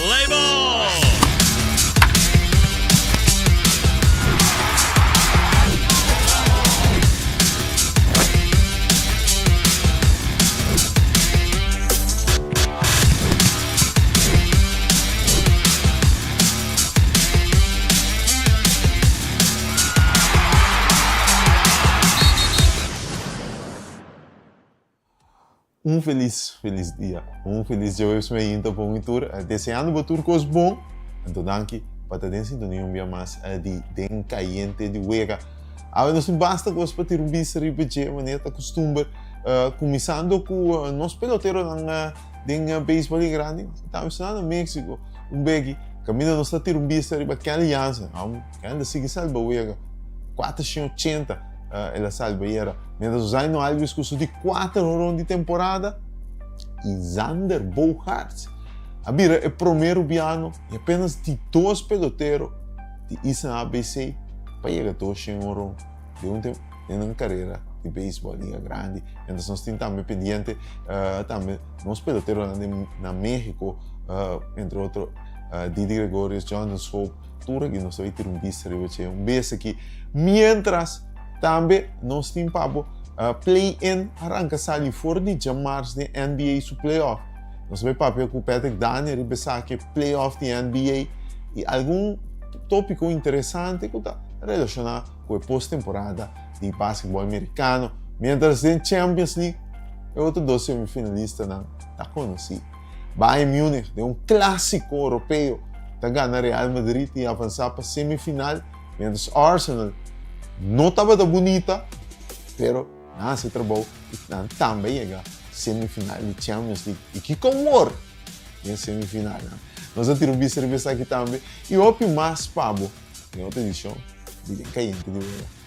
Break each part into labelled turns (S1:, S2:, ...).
S1: Play ball!
S2: Un felis felis dia, un felis djaweps meinta pa un i tur. Deseando bo tur kos bon. Anto danki pa ta den sintonia un bia mas di Den Kayente di Wega. Awe nos tin basta kos pa tira un bista riba dje manera ta kustumber. Kuminsando ku nos peloteronan den beisbòl di grandi. Ta menshona na Mexico un beki kaminda nos ta tira un bista riba Kenley Jansen. Kenley ta sigui salba wega, 480. El a salba i era mientras Zaino Alves ku su di kuater horon di temporada i Xander Bogaerts a bira e prome rubiano i apenas di dos pelotero di Isla ABC pa yega 200 horon den un den nan karera di beisbòl Liga Grandi. Mientras nos tin tambe pendiente tambe nos peloteronan den na Mexico entre otro Didi Gregorius, Jonathan Schoop. Tur aki nos ta bay tira un bista riba dje un bes aki. Mientras tambe nos tin pa bo play-in a ranka sali for di djamars den NBA su playoff. Nos ta bay papia ku Patrick Daniel riba esaki playoff di NBA i algun topiko interesante ku ta relashoná ku e posttemporada di basketball merikano. Mientras den Champions League e otro dos semifinalistanan ta konosí. Bayern Munich den un clásico europeo ta gana Real Madrid y avansa pa semifinal, mientras Arsenal no tabata bunita, pero nan haci trabou y nan tambe a yega semifinal di Champions League. Y kico awor den semifinalnan? Nos a tira un bista riba esaki tambe y hopi mas pa bo den otro edicion di Den Cayente di Wega.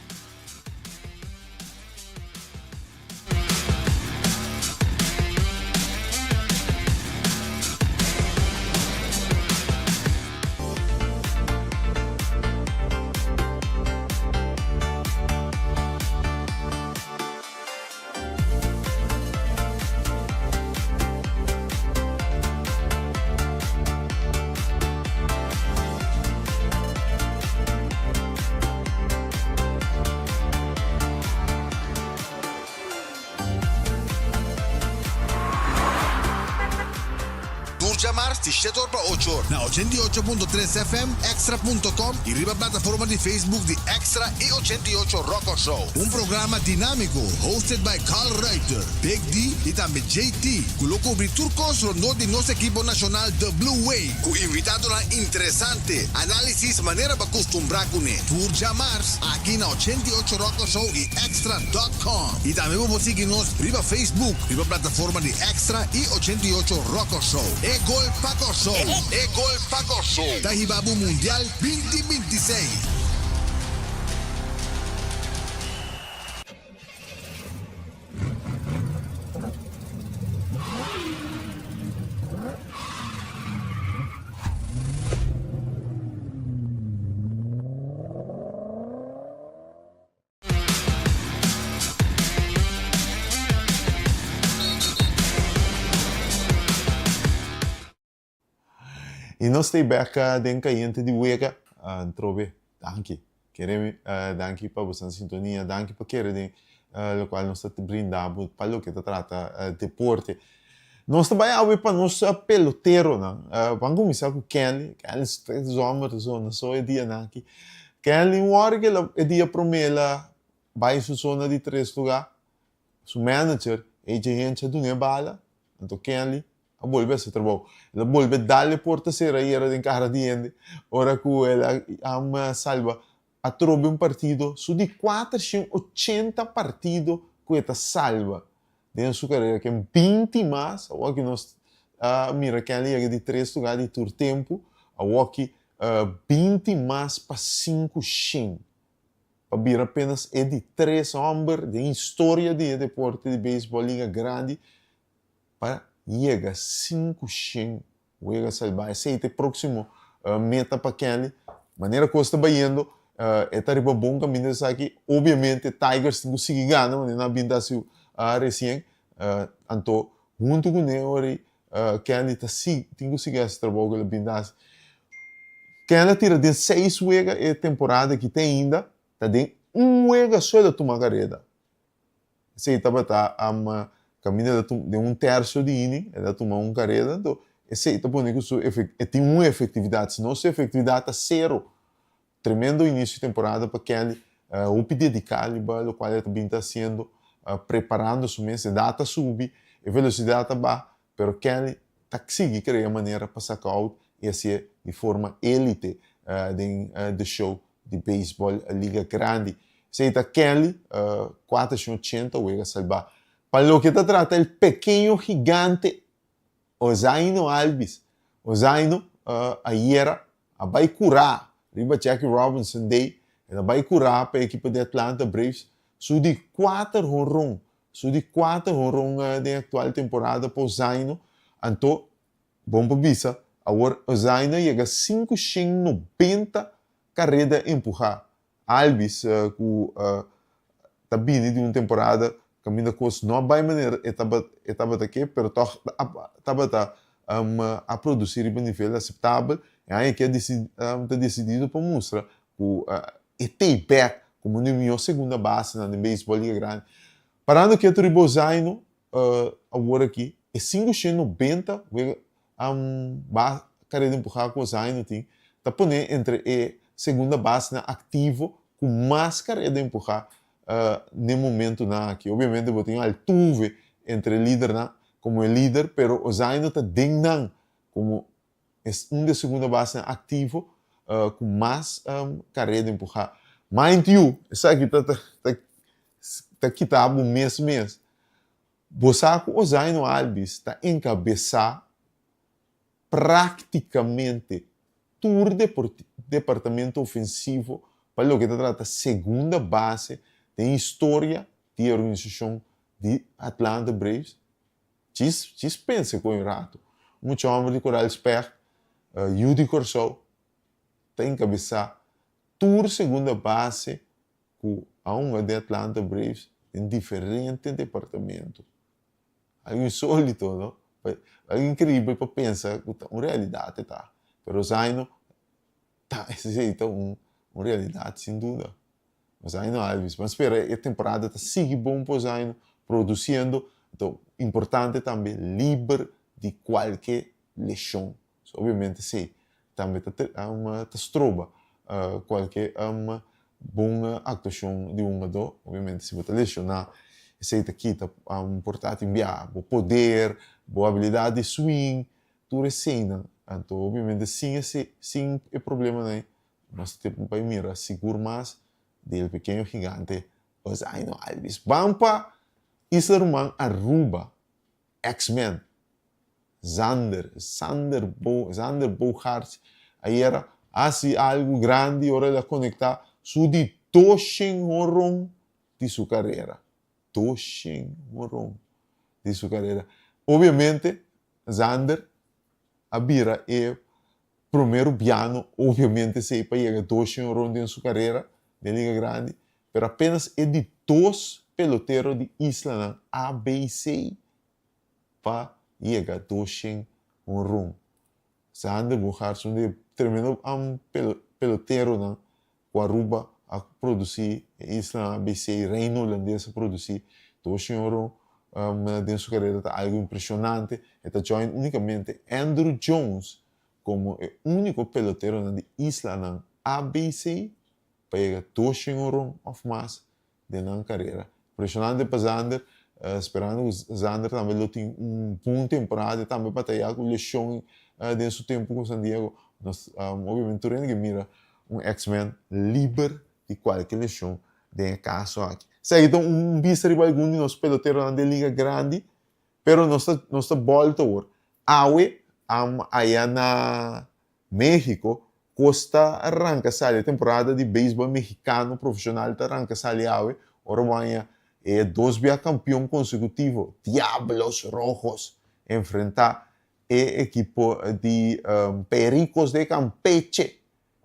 S3: Tur djamars di shete or pa ocho or na 88.3 FM, Extra punto com y riba plataforma di Facebook di Extra y 88 Rock Show. Un programa dinámico hosted by Carl Ruiter, Big D y tambe JT cu lo cubri tur cos rondó di nos ekipo nacional The Blue Wave cu invitadonan interesante, análisis manera bo a custumbrá cune. Tur djamars aki na 88 Rock Show y Extra dot com. Y tambe bo por sigui nos riba Facebook riba plataforma di Extra y 88 Rock Show. E gol pa Kòrsou! E gol pa Kòrsou! Ta hiba bo Mundial 2026!
S2: Y nos ta bek den Cayente di Wega. Trobe, danki. Kere mi danki pa boso sintonia, danki pa kere den locual nos ta brinda bo pa loke ta trata deporte. Nos ta bai awe pa nos peloteronan. Ban cuminsa cu Kenley. Kenley ta zomer ta zona so e dianan aki. Kenley un ora cu e dia prome el a bai su zona di tres lugar, su manager AJ Hinch a duna e bala, anto Kenley a bolbe hasi trabou. El a bolbe dal e porta sera i era den kara di hende ora ku el a salba atrobe un partido, su di 480 partido ku e ta salba den su karera. Ken 20 mas, awor ki nos a mira Kenley yega di tres lugar di tur tempu, awor ki 20 mas pa 500 pa bira apenas e di tres hòmber den historia di e deporte di beisbòl liga grandi pa yega 500 wega salba. Esei ta e próksimo meta pa Kenley. Manera kos ta bayendo, e ta riba bon kaminda esaki. Obviamente Tigers tin ku sigui gana, manera nan a binta hasi resien. Anto huntu kuné ora ei. Kenley ta si tin ku sigui hasi trabou ku el a bin ta hasi. Kenley a tira den seis wega e temporada aki te ainda ta den un wega so el a tuma kareda. Esei tabata kaminda el a tuma den un tercio di inning el a tuma un kareda anto esei ta pone ku su e tin un efektividat si no su efektividat ta sero. Tremendo inicio di temporada pa Kelly, hopi dedica riba locual e ta bin ta haciendo, preparando su mes, edad ta subi, e velocidad ta baha, pero Kelly ta sigui crea manera pa saca out y hacié di forma elite den de show di baseball Liga Grandi. Esey ta Kelly, 480 wega salba. Pa loke ta trata el pequeño gigante Ozaino Albies, Ozaino ayera a bai kurá riba Jackie Robinson Day, el a bai kurá pa e ekipo di Atlanta Braves su di kuater honron, su di kuater honron den aktual temporada pa Ozaino, anto bon pa bisa awor Ozaino a yega 590 kareda empuhá. Albies ku ta bini di un temporada kaminda kos no a bai manera e e tabata ke, pero tòg tabata a produsí riba nivel aseptabel. E aña aki a ta desidido pa mustra ku e t'ei bèk komo un di mihó segunda basenan den beisbòl Liga Grandi. Parando ketu riba Ozaino awor aki, e 590 wega Ba kareda empuhá ku Ozaino tin, ta pone entre e segunda basenan aktivo ku mas kareda empuhá n'e momentunan aki. Obviamente bo tin Altuve entre e lidernan komo e lider, pero Ozaino ta den nan komo un di e segunda basenan aktivo ku mas kareda empuhá. Mind you, esaki ta ta kita bo mes mes. Bo sa ku Ozaino Albies ta enkabesá práktikamente tur departamento ofensivo pa loke ta trata segunda base den historia di e organisashon di Atlanta Braves? Djis djis pensa ku un ratu. Un mucha hòmber di Koral Specht, yu di Kòrsou, ta enkabesá tur segunda base ku a hunga den Atlanta Braves den diferente departamento. Algo insolito, no? Algo increibel pa pensa ku ta un realidat e ta. Pero Zaino ta esei ta un un realidat sin duda. Zaino Albies, ban spera e temporada ta sigui bon pa Zaino, produciendo, anto importante tambe liber di kualke leshon. So obviamente esei tambe ta ta stroba kualke bon aktuashon di un hungadó. Obviamente si bo ta lesioná esei ta kita por ta tin bia bo poder, bo abilidat di swing, tur eseinan. Anto obviamente sin esei sin e problemanan ei nos ta bai mira sigur mas di el pekeño gigante Ozaino Albies. Ban pa Isla Ruman Aruba. X-Men, Xander, Xander Bo, Xander Bogaerts ayera hasi algu grandi ora el a konektá su di doshen horon di su karera. Doshen horon di su karera. Obviamente Xander a bira e promé rubiano, obviamente esei pa yega doshen horon den su karera den Liga Grandi, pero apenas e di dos pelotero di islanan ABC pa yega 200 honron. Xander Bogaerts un di e tremendo peloteronan ku Aruba a produsí, e islanan ABC, Reino Hulandes a produsí 200 honron den su karera ta algu impreshonante. E ta join únikamente Andruw Jones komo e úniko peloteronan di islanan ABC pa yega 200 oron of mas den nan karera. Impresionante pa Xander, sperando ku Xander tambe lo tin un bon temporada, e tambe bataya ku lesion den su tempu ku San Diego. Nos obviamente tur hende ke mira un X-Men liber di kualke lesion den e kaso aki. Esaki ta un bista riba algun di nos peloteronan den liga grandi, pero nos ta nos ta bolta awor. Awe aya na Mexico, Kos ta ranka sali, e temporada di beisbòl mexikano profeshonal ta ranka sali awe, ora bo haña e dos bia kampion konsekutivo, Diablos Rojos, enfrentá e ekipo di Pericos de Campeche.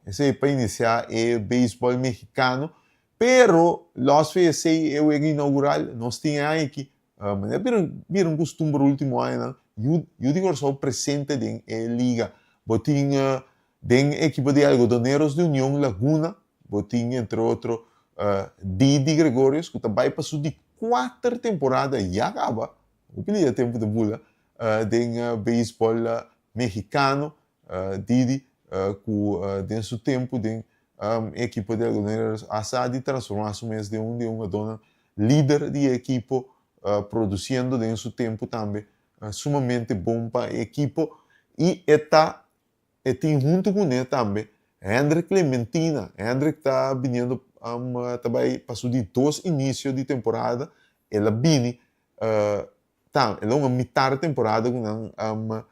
S2: Esei pa inisiá e beisbòl mexikano, pero lòs for esei e wega inougural, nos tin e aña aki, manera bira bira un kustumber último añanan. yu yu di Kòrsou presente den e liga. Bo tin den ekipo di Algodoneros di Union Laguna, bo tin entre otro Didi Gregorius ku ta bai pa su di kuater temporada ya kaba, hopi dia tempu ta bula, den beisbòl mexicano. Didi ku den su tempu den e ekipo di Algodoneros a sa di transformá su mes den un di e hungadónan lider di e ekipo, produsiendo den su tempu tambe sumamente bon pa e ekipo. I e ta e tin huntu kuné tambe Hendrik Clementina. Hendrik ta biniendo ta bai pa su di dos inisio di temporada. El a bini ta el a hunga mitar temporada ku nan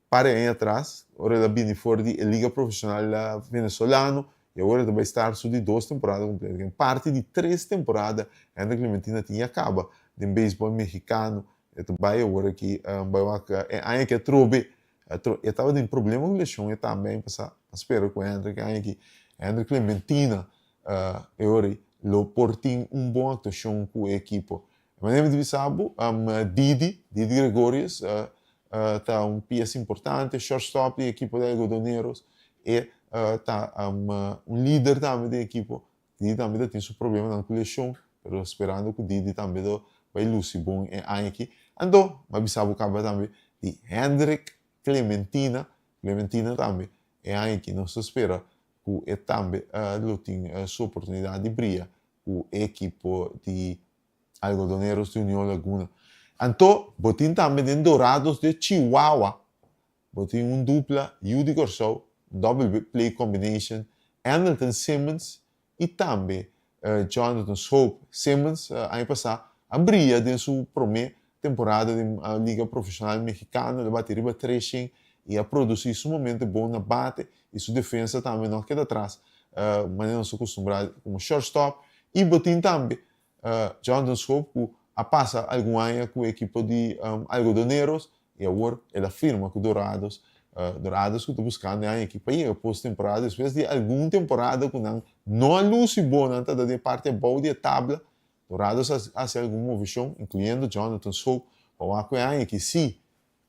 S2: Par di aña atras, ora el a bini for di e liga profesional venezolano y awor el ta bay start su di dos temporada completo. Ken parti di tres temporada Hendrik Clementina tin ya caba den beisbol mexicano. E ta bay awor aki bay wak e aña aki atrobe. E tabatin problema cu lesion e tambe aña pasa. A spera cu Hendrik e aña aki, Hendrik Clementina e ora ey lo por tin un bon actuacion cu e ekipo. E manera mi ta bisa bo, Didi, Didi Gregorius, ta un pies importante, shortstop di ekipo di Algodoneros. E ta un lider tambe di ekipo. Didi tambe ta tin su problemanan ku leshon, pero sperando ku Didi tambe lo bai lusi bon e aña aki. Anto, mi a bisa bo kaba tambe di Hendrik Clementina. Clementina tambe e aña aki nos ta spera ku e tambe lo tin su oportunidat di bria ku e ekipo di Algodoneros di Union Laguna. Anto bo tin tambe den Dorados de Chihuahua, bo tin un dupla yu di Kòrsou, un double play combination, Andrelton Simmons i tambe Jonathan Schoop. Simmons aña pasá a bria den su promé temporada den Liga Profesional Mexicano, el a bati riba treshen i a produsí sumamente bon na bate i su defensa tambe no a keda atras manera nos a kustumbrá komo shortstop. I bo tin tambe Jonathan Schoop ku a pasa algun aña ku ekipo di Algodoneros i awor el a firma ku Dorados. Dorados ku ta buskando e aña aki pa yega posttemporada despues di algun temporada ku nan no a lusi bon, nan ta den e parti abou di e tabla. Dorados a hasi algun movishon inkluyendo Jonathan Schoop pa wak ku e aña aki si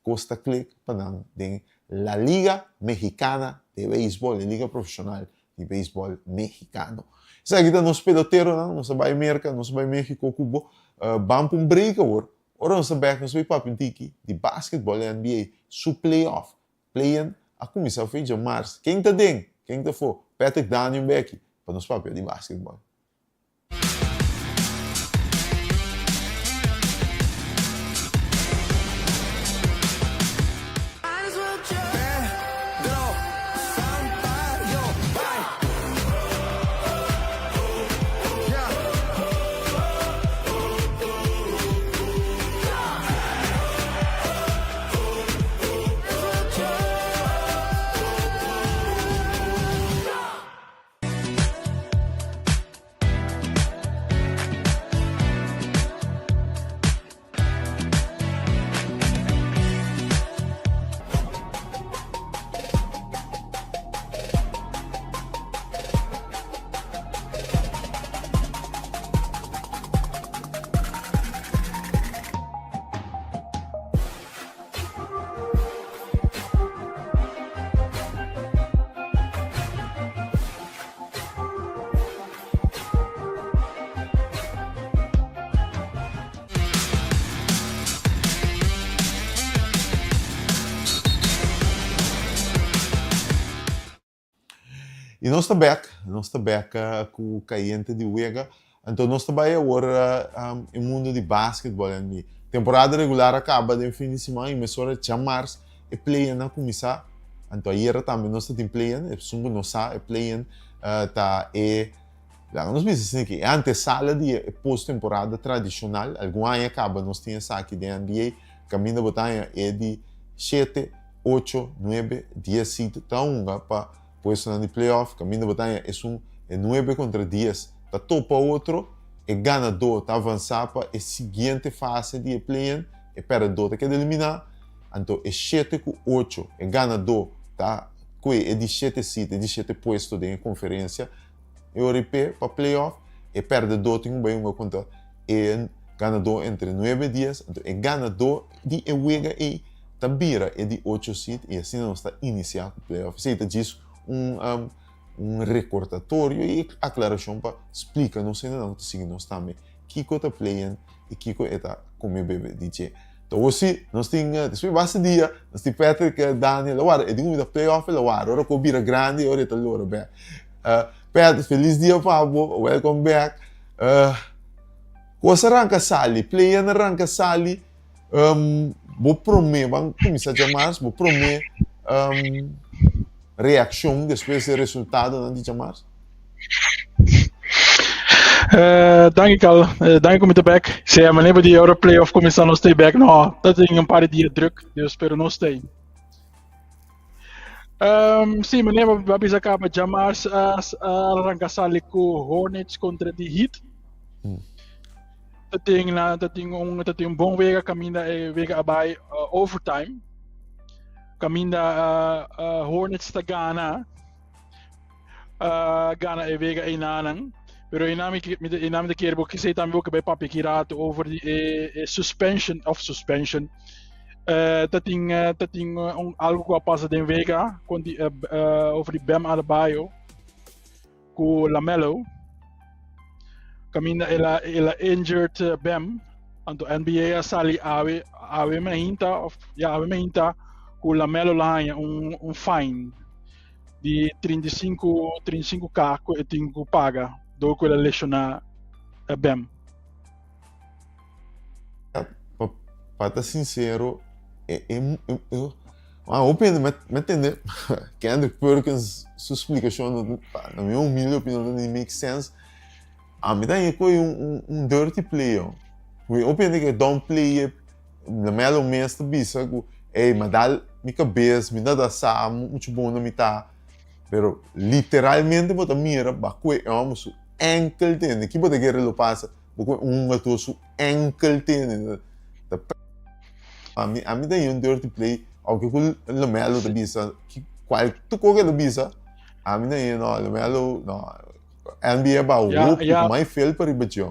S2: kos ta klik pa nan den La Liga Mexicana de Beisbol, e liga profeshonal di beisbol mexicano. Esaki ta nos peloteronan, nos a bai Merca, nos a bai Mexico cu bo. Ban pa un break awor. Ora nos ta bek nos a bai papia un tiki di basketbol NBA, su playoff. Play-in a cuminsa fecha mars. Ken ta den? Ken ta afo? Patrick Dani un beki pa nos papia di basketbol. I nos ta bek, nos ta bek ku kayente di wega. Anto nos ta bai awor e mundo di basketball en mi. Temporada regular a kaba den fin di siman i mesora djamars e play-in a kuminsá. Anto ayera tambe nos ta tin play-in, esun ku no sa e play-in ta e, laga nos bisa asina aki, e antesala di e posttemporada tradishonal. Algun aña kaba nos tin esaki den NBA, kaminda bo ta haña e di shete, ocho, nuebe, dies seed ta hunga pa Puestonan di playoff kaminda bo ta haña esun e nuebe kontra dies ta topa otro, e ganadó ta avansá pa e siguiente fase di e play-in, e pèrdedó ta keda eliminá, anto e shete ku ocho, e ganadó ta kue e di shete sit, e di shete puesto den e konferensia, e ora e pa playoff, e pèrdedó tin ku bai hunga kontra e ganadó entre nuebe dies, anto e ganadó di e wega ei. ta bira e di ocho seed i asina nos ta inisiá ku playoff. Esei ta djis un un rekordatorio i aklarashon pa splika nos hendenan ku ta sigui nos tambe kiko ta play-in i kiko e ta kome bebe di dje. Ta awor si nos tin despues di basta dia nos tin Patrick Daniel a wara e di ku mi ta playoff el a wara ora ku a bira grandi ora e ta lora bek. Patrick felis dia pa bo welcome back. Kos a ranka sali play-in a ranka sali. Bo promé, ban kuminsá djamars, bo promé reakshon despues di e resultadonan di djamars?
S1: Danki Carl, danki ku mi ta bek. Sea manera bo di ora playoff kuminsá nos ta bek, no, ta tin un par di dia druk, dus pero nos ta ei. Si, manera bo a bisa kaba djamars a ranka sali ku Hornets kontra di Heat. Ta tin na ta tin un ta tin un bon wega kaminda e wega a bai overtime. Kaminda Hornets ta gana gana e wega einanan. Pero einan mi mi einan mi ta kere bo kisei tambe bo ke bai papia ki rato over di e e suspension of suspension. Ta tin ta tin un algo ku a pasa den wega kon di over di Bam Adebayo. Ku LaMelo kaminda el a el a injured Bam anto NBA a sali awe awe mainta of ya awe mainta ku LaMelo lo haña un un fine di 35 35 k ku e tin ku paga dor ku el a lesiona Bam.
S2: Pa pa ta sincero e e e hopi hende me tende Kendrick Perkins su splicacion no na mi humilde opinion no ta make sense ami ta haña koe un un dirty play hopi hende ke downplay e LaMelo mes ta bisa ku ey mi a dal mi kabes mi ta sa muchu bon na mi ta pero literalmente bo ta mira bakue e homber su enkel tende ki bo ta kere lo pasa Bo ku un hungador su enkel tene ta ami ami ta un dirty play aunke ku Lamelo ta bisa ki cual tur cosa ke ta bisa ami ta no Lamelo no NBA ba hopi ku mai fel pa riba dje.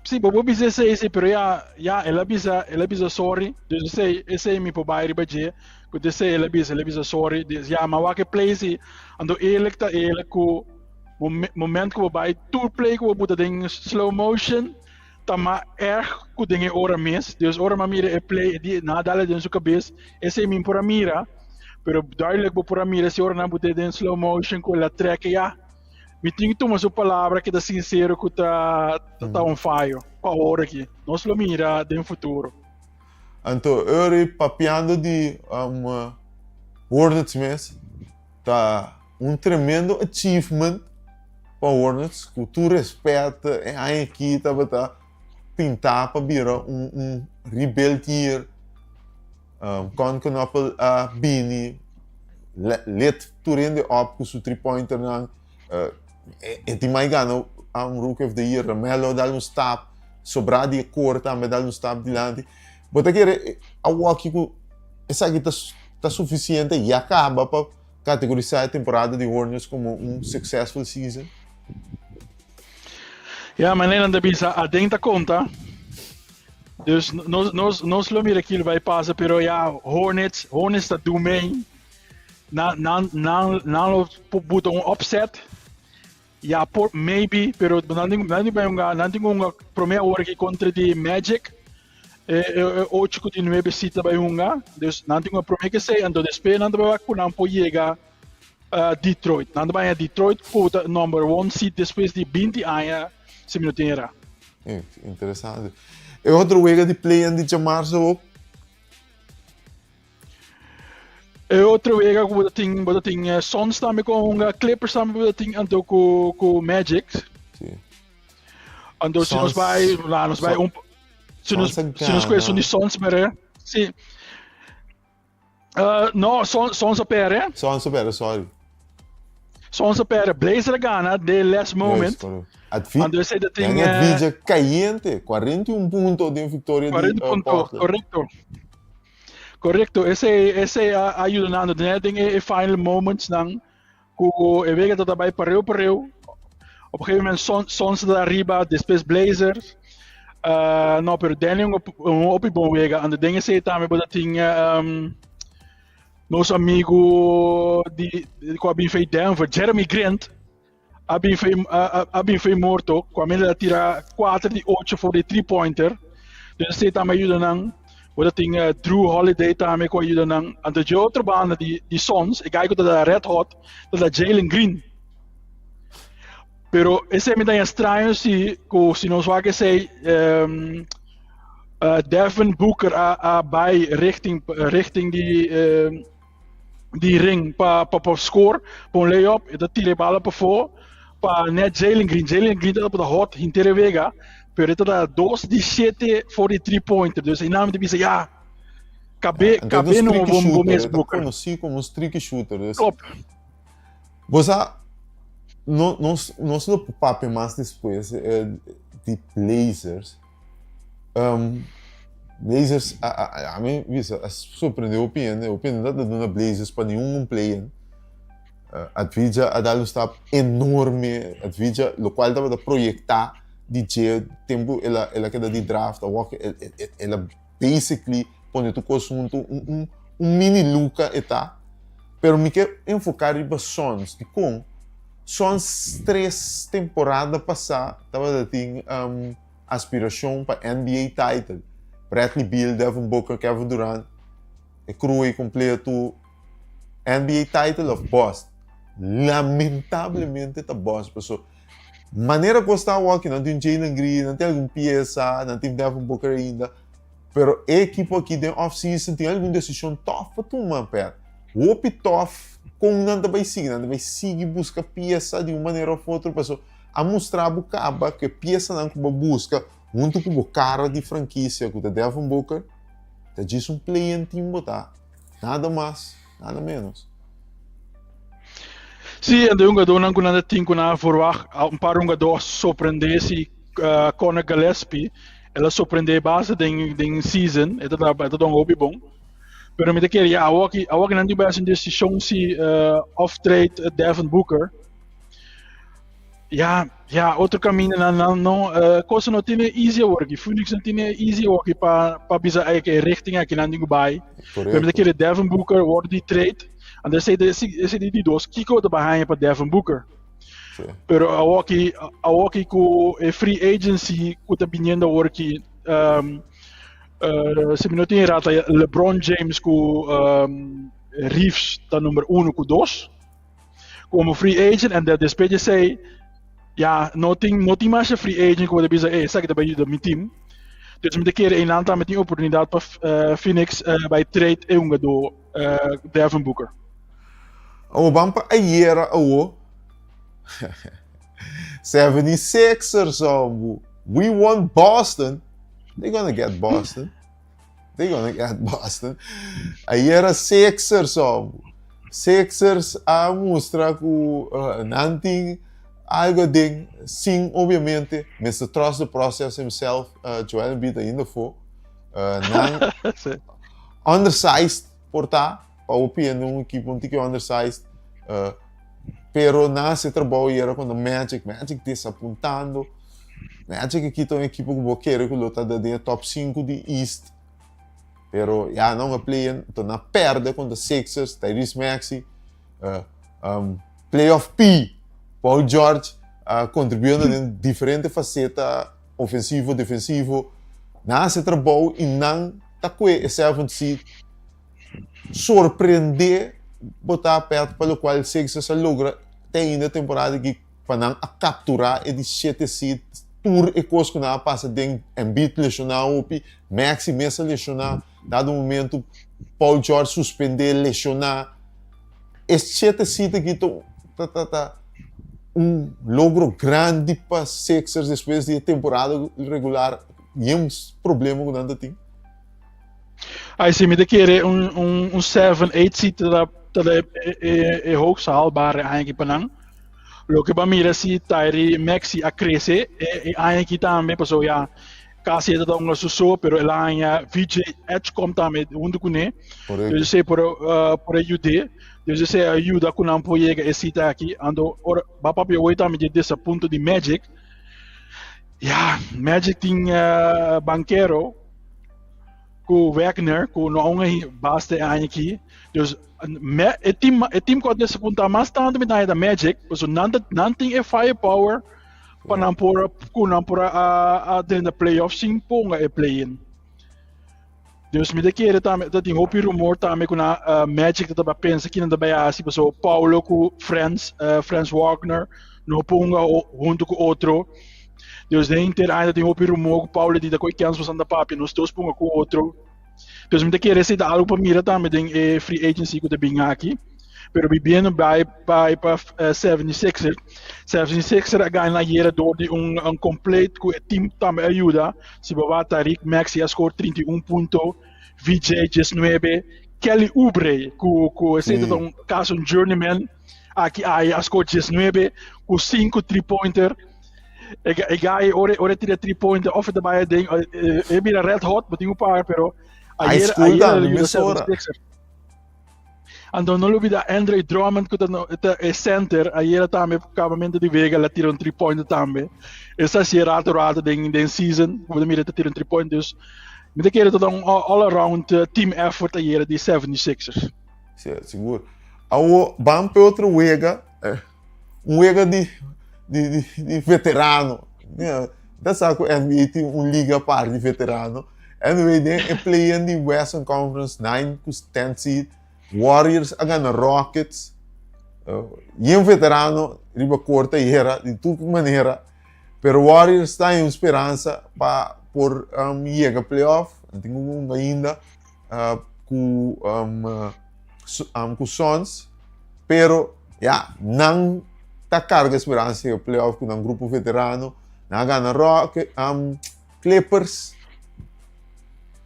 S1: Si bo por bisa esei si pero ya ya el a bisa el a bisa sorry dus esei esei mi por bai riba dje ku esei el a bisa el a bisa sorry dus ya mi a wak e play si anto eerlijk ta eerlijk ku Moment ku bo bai tur play ku bo buta den slow motion ta mas erg ku den e ora mes. Dus ora mi a mira e play e di nan a dal den su kabes esei mi por a mira pero duidelijk bo por a mira si ora nan but'e den slow motion ku el a trek ya. Mi tin ku tuma su palabra ku ta sinsero ku ta ta un fayo pa ora aki. Nos lo mira den futuro.
S2: Anto Uri papiando di Hornets mes ta Un tremendo achievement pa Hornets, ku tur respet e aña aki tabata pintá pa bira un un rebuild year. Kon Knueppel a bini let tur hende op ku su three pointernan. E tin mai gana un rookie of the year. LaMelo a dal un stap, sobrá di e kor tambe a dal un stap dilanti. Bo ta kere awoki ku esaki ta sufisiente ya kaba pa Categorisá e temporada di Hornets como un successful season?
S1: Ja, manera nan ta bisa, aden ta konta. Dus nos, nos, nos lo mira kilo bai pasa, pero ja, Hornets, Hornets ta do mee. Nan, nan, nan, nan lo buta un upset. Ja, por, maybe, pero nan tin, nan tin bai hunga, nan tin hunga prome ora ki kontra di Magic. E, e, e ocho ku di nuebe si ta bai hunga. Dus nan tin un prome ke sei, anto despues nan ta bai wak ku nan por yega uh, Detroit. Nan ta bai Detroit ku ta number one seed despues di 20 aña, si mi no tin era.
S2: Eh, interesante. E otro wega di play-in di djamarzo ook?
S1: E otro wega ku bo ta tin, bo ta tin eh, Suns tambe ku hunga, Clippers tambe bo ta tin anto ku ku Magic.
S2: Sí.
S1: Anto si nos bai, la nos bai un si nos si nos kue di Suns mere. Si. Uh, no, Suns Suns a perde.
S2: Suns a perde, sorry.
S1: Suns a perde. Blazer a gana de last moment.
S2: Yes, Anto esei ta tin eh, caliente, 41 punto den victoria
S1: di uh, punto, correcto. Correcto, esei esei a ayuda nan net den e final moments nan ku e wega ta bai pareu pareu. Op een gegeven moment Suns ta arriba, despues Blazers. No, pero Danny un un hopi bon wega. Ando den esei tambe bo ta tin nos amigo di ku a bin fei Denver, Jeremy Grant, a bin fei a bin fei morto, ku a mira tira 4 di 8 for di three pointer. Dus esei tambe a yuda nan. Bo ta tin Drew Holiday tambe ku a yuda nan. Anto dje otro banda di Suns, e guy ku ta da red hot, ta da Jalen Green. Pero esei mi ta haña straño si ku si nos wak esei um, Devin Booker a bai richting di ring pa score, pa un layup, e ta tira e bala pafó pa net Jalen Green. Jalen Green ta tabata hot henter e wega, pero e ta da 2 di 7 for di 3 pointer. Dus einan mi ta bisa ya, kabe
S2: Anto
S1: kabe
S2: un
S1: no
S2: streaky
S1: bo
S2: shooter,
S1: mes
S2: e ta
S1: Booker.
S2: konosí komo un streaky shooter. Dus
S1: Klopt.
S2: Bo sa, no, nos, nos lo por papia mas despues di Blazers. Blazers, a, a, a mi bisa, a sorprende hopi hende, hopi hende no ta duna Blazers pa ningun un play-in. Advija a dal un stap enorme, Advija, locual tabata proyecta di dje tempo el a, el a keda di draft, awor el, el, el a basically pone tur kos huntu, un, un, un mini Luka e ta. Pero mi ke enfoká riba Suns. Dikon? Suns tres temporada pasá tabata tin aspirashon pa NBA title. Bradley Beal, Devin Booker, Kevin Durant, e crew ei kompletu. NBA title of bust. Lamentablemente ta bust paso manera ku sta awor aki nan tin Jalen Green, nan tin algun piesa, nan tin Devin Booker ainda. Pero e ekipo aki den off season tin algun desishon tòf pa tuma, pèr. Hopi tòf kon nan ta bai sigui. Nan ta bai sigui buska piesa di un manera òf otro pasobra a mustra bo kaba ku e piesanan ku bo buska huntu ku bo kara di frankisia ku ta Devin Booker ta djis un play-in team bo ta. Nada mas, nada menos.
S1: Sí, en de hungadónan ku nan ta tin ku nan a verwagt, un par hungadó a sorprendé si Conor Gillespie, el a sorprendé basta den season, e ta e ta don hopi bon. Pero mi ta kere ya awor ki awor ki nan tin bai hasi un desishon si of trade Devin Booker. Ya, ya, otro kaminda nan nan no cosa no tine easy awor ki Phoenix no tine easy awor ki pa bisa ay ke richting aki nan tin ku bai. Pero mi ta kere Devin Booker wòrdu di trade, anto esei ta esei di dos kiko ta bai haña pa Devin Booker. Pero awor ki awor ki ku e free agency ku ta biniendo awor ki um, si mi no tin errata LeBron James ku Reeves ta number uno ku dos komo free agent en despues di esei ya no tin mas free agent ku bo ta bisa ey esaki ta bai yuda mi team. Dus mi ta kere einan tambe tin oportunidat pa Phoenix bai trade e hungadó Devin Booker.
S2: Awo ban pa ayera awo. 76ers hombo. We want Boston. They gonna get Boston. They gonna get Boston. Ayera Sixers hombo. Sixers a mustra ku nan tin algo den sin obviamente Mister Trust the Process himself Joel Embiid ainda fo. Nan undersized por ta pa hopi hende un ekipo un tiki undersized pero nan hasi trabou ayera kontra Magic, Magic desapuntando. Magic aki ta un ekipo ku bo kere ku lo ta den e top sinku di East pero ya nan a play enton nan a perde kontra Sixers, Tyrese Maxey playoff P, Paul George a kontribuyendo den diferente faseta ofensivo, defensivo. Nan hasi trabou i nan ta kue e seventh seed. Sorprendé bo ta pèt pa lokual Sixers a logra te ainda e temporada aki pa nan a kapturá e di shete seed. Tur e kos ku nan a pasa den, Embiid leshoná hopi, Maxey mes a leshoná, dado momento Paul George suspendé, leshoná. E shete seed aki ta un logro grandi pa Sixers despues di e temporada regular yen problema ku nan ta tin.
S1: Ai si, mi ta kere un seven, eight seed ta e hoogst haalbare aña aki pa nan. Loke bo a mira si Tyree Maxey a krese e aña aki tambe pasobra ya kasi e ta un su so pero el a haña VJ Edgecombe tambe huntu kuné. Dus esei por por a yud'é. Dus esei a yuda ku nan por yega e sita aki. Anto ora bo a papia hoy tambe di e desapunto di Magic. Ja, Magic tin Banchero ku Wagner ku no aun a basta e aña aki. Dus me, e team e team ku a desapunta mas tantu mi ta Magic, pasobra nan ta nan tin e firepower pa nan por ku nan por a a drenta playoff sin ponga e play-in. Dus mi ta kere tambe ta tin hopi rumor tambe ku na Magic ta taba pensa kinan ta bai hasi pasobra Paolo ku Franz Franz Wagner no ponga huntu ku otro. Dus den henter aña ta tin hopi rumor ku Paolo di ta koe kens boso ta papia nos dos ponga ku otro. Dus mi ta kere esei ta algu pa mira tambe den e free agency ku ta bin aki. Pero bibiendo bai bai pa 76er. 76er a gana ayera door di un, un complete ku e team tambe a yuda. Si bo wak Tariq Maxey a score 31 punto, VJ 19, Kelly Oubre ku ku esei ta un caso un journeyman aki aya a score 19 ku 5 three pointer. E, e guy ora ora tira three pointer of e bai den e bira red hot, bo tin ku paga pero
S2: ayer ayer el yuda 76er.
S1: Anto no lubida Andre Drummond ku ta no ta e center ayera tambe kabamento di wega la tira un three pointer tambe. Esa si rato rato den den season ku bo ta mira ta tira un three point dus mi ta kere ta un all around team effort ayera di 76ers.
S2: Si, sigur. Awo ban pe otro wega, un wega di di di di veterano. Ta sa ku NBA tin un liga par di veterano. Anyway, den e play-in di Western Conference, 9 ku 10 seed, Warriors a gana Rockets. Yen veterano riba korte ayera, di tur manera. Pero Warriors ta en un speransa pa por um, yega playoff. Nan tin un ainda uh, ku um, um, ku Suns. Pero, ya, nan ta carga speransa yega playoff ku nan grupo veterano. Nan a gana Rock, um, Clippers.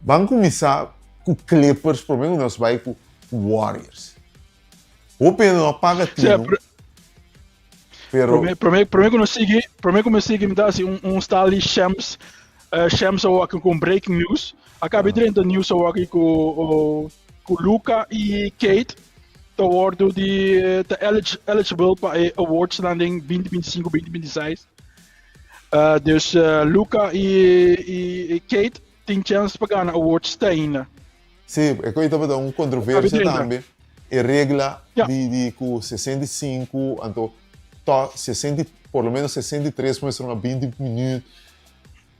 S2: Ban kuminsá ku Clippers promé ku nos bai ku Warriors. Hopi hende no a paga tinu.
S1: Pero promé promé promé ku nos sigui, promé ku nos sigui mi ta hasi un un stal di Shams uh, Shams awor ku breaking news. A kabi drenta news awor ku ku Luka i Kate ta wordu di ta eligible pa e awards nan den 2025 2026. Uh, dus uh, Luka i, i, i Kate tin chance pa gana awards te ainda.
S2: Sí, e koe tabata un controversia tambe. E regla ja. di, di ku 65, anto to 60, por lo menos 63 muestra una 20 minuut.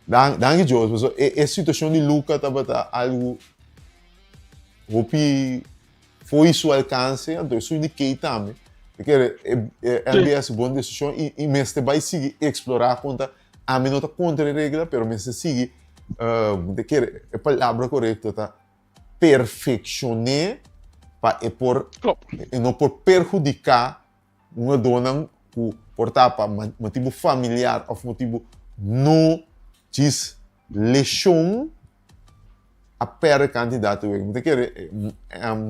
S2: Dan, danki Dios, so, e, e situacion di Luka tabata algo hopi Fo'i su alkanse, anto esun di Kate tambe. Mi kere e e NBA hasi bon desishon i i mester bai sigui eksplorá konta ami no ta kontra e regla pero mester sigui mi ta kere e palabra korekto ta perfekshoné pa e por e no por perhudiká Hungadónan ku por ta pa motibu familiar òf motibu no djis leshon a pèrdè kantidat di wega. Mi ta kere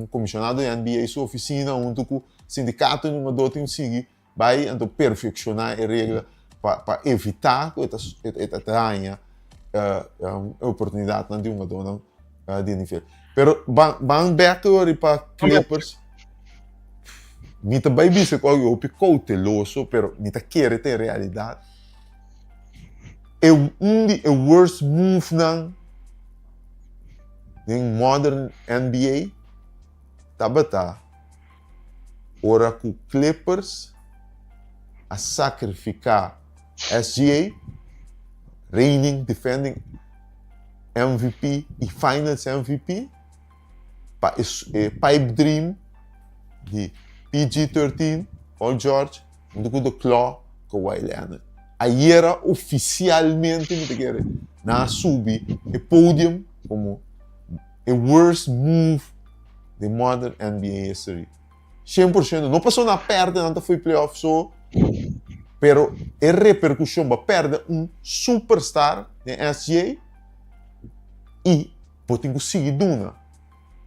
S2: komishonado di NBA su ofisina huntu ku sindikato di hungadó tin sigui bai anto perfekshoná e regla pa pa evitá ku e ta e ta daña e oportunidatnan di hungadónan di nivel. Pero ban ban bèk awor pa Clippers. Mi ta bai bisa ku algu hopi kouteloso, pero mi ta kere ta e realidat. E un di e worst move-nan den modern NBA tabata ora ku Clippers a sakrifiká SGA, reigning defending MVP i Finals MVP, pa e pipe dream di PG-13, Paul George, huntu ku The Claw, Kawhi Leonard. Ayera ofisialmente mi ta kere nan a subi e podium komo e worst move den modern NBA history. 100%, no pasobra nan a pèrdè nan ta fo'i playoff so, pero e reperkushon bo a pèrdè un superstar den SGA i Bo tin ku sigui duna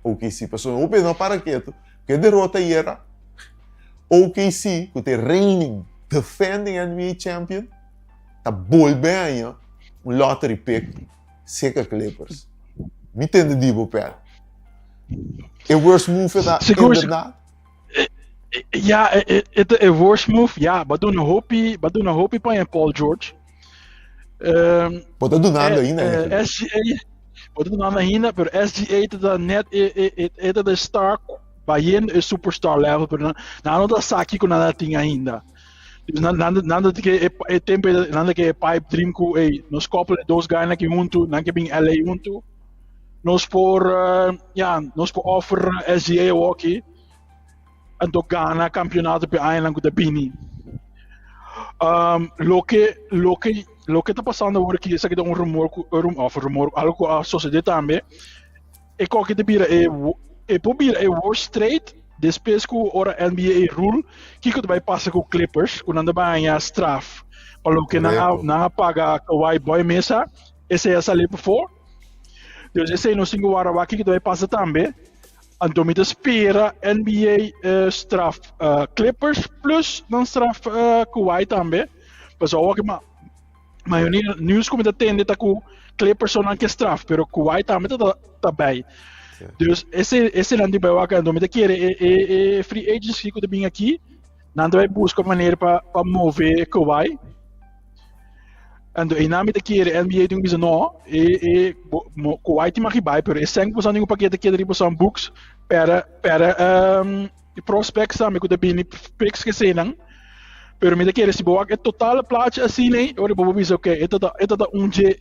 S2: OKC pasobra hopi no a para ketu ku e derota ayera. OKC ku ta e reigning defending NBA champion ta bolbe haña un lottery pick seka Clippers. Mi tende di bo pèl. E worst move ta inderdaad.
S1: Ja, e worst move, ja, bo a duna hopi, bo a duna hopi pa Paul George.
S2: Bo ta dunando ainda eigenlijk.
S1: SGA, bo ta dunando ainda, pero SGA ta net e e e ta de star bayendo e superstar level, pero nan nan no ta sa kiko nan a tin ainda. Dus nan nan nan ta ke e e tempo nan ta ke e pipe dream ku ey nos koppel e dos guynan aki huntu, nan ke bin LA huntu. Nos por ya, nos por offer SGA awoki anto gana campeonato pe añanan ku ta bini. Loke loke loke ta pasando awor aki esaki ta un rumor ku of rumor algo ku a sosode tambe e koki ta bira e e por bira e worst trade despues ku ora NBA rule kiko ta bai pasa ku Clippers ku nan ta bai haña straf pa loke nan a nan a paga Kawhi boy mesa esei a sali pafó dus esei nos tin ku wara wak kiko ta bai pasa tambe. Anto mi ta spera NBA straf Clippers plus nan straf Kawhi tambe. Pasobra awor ma mayoria news ku mi ta tende ta ku Clippers so nan ke straf, pero Kawhi tambe ta ta bij. Dus ese ese nan di bai wak anto mi ta kere e e e free agency ku ta bin aki nan ta bai buska manera pa pa move Kawhi. Anto einan mi ta kere NBA tin ku bisa no, e e bo mo Kawhi tin maki bai pero e sèn ku boso tin ku pakete keda riba boso books pera pera e prospects tambe ku ta bini picks kesenan pero mi ta kere si bo wak e total plachi asina ei ora bo por bisa okay e ta ta e ta ta un dje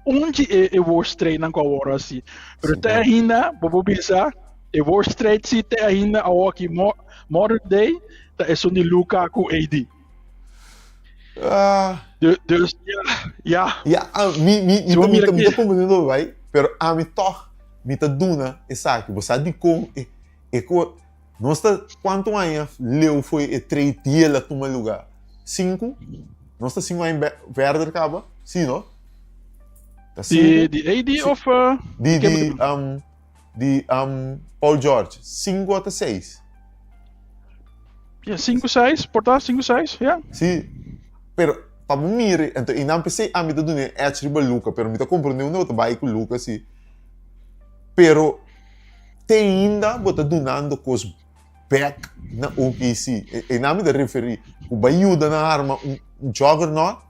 S1: un dje e e worst trade nan ku awor asi pero te ainda bo por bisa e worst trade si te ainda awor aki modern day ta esun di Luka ku AD.
S2: Ah.
S1: Dus, ja, ja.
S2: Ja, ah, mi, mi, mi, ta, mi, ta, mi ta comprendiendo bai, pero a mi toch, mi ta duna esaki. Bo sa dikon e, e ko, nos ta, kuantu aña leu foi e trade deal a tuma lugar? Sinku? Nos ta sinku aña verder kaba? Si, no?
S1: Ta sinku? Di, di AD si, of?
S2: Di, di, um, di um, Paul George. Sinku ota seis?
S1: Ja, 5, 6, por ta 5, 6, ja.
S2: Sí, pero pa bo mire, entonces, y nan pensei, ah, mi ta duna edge riba Luka, pero mi ta comprende unda bo ta bai ku Luka, sí. Pero te ainda bo ta dunando kos back na OKC. E, e nan mi ta referí, ku bai yuda nan arma un, un juggernaut,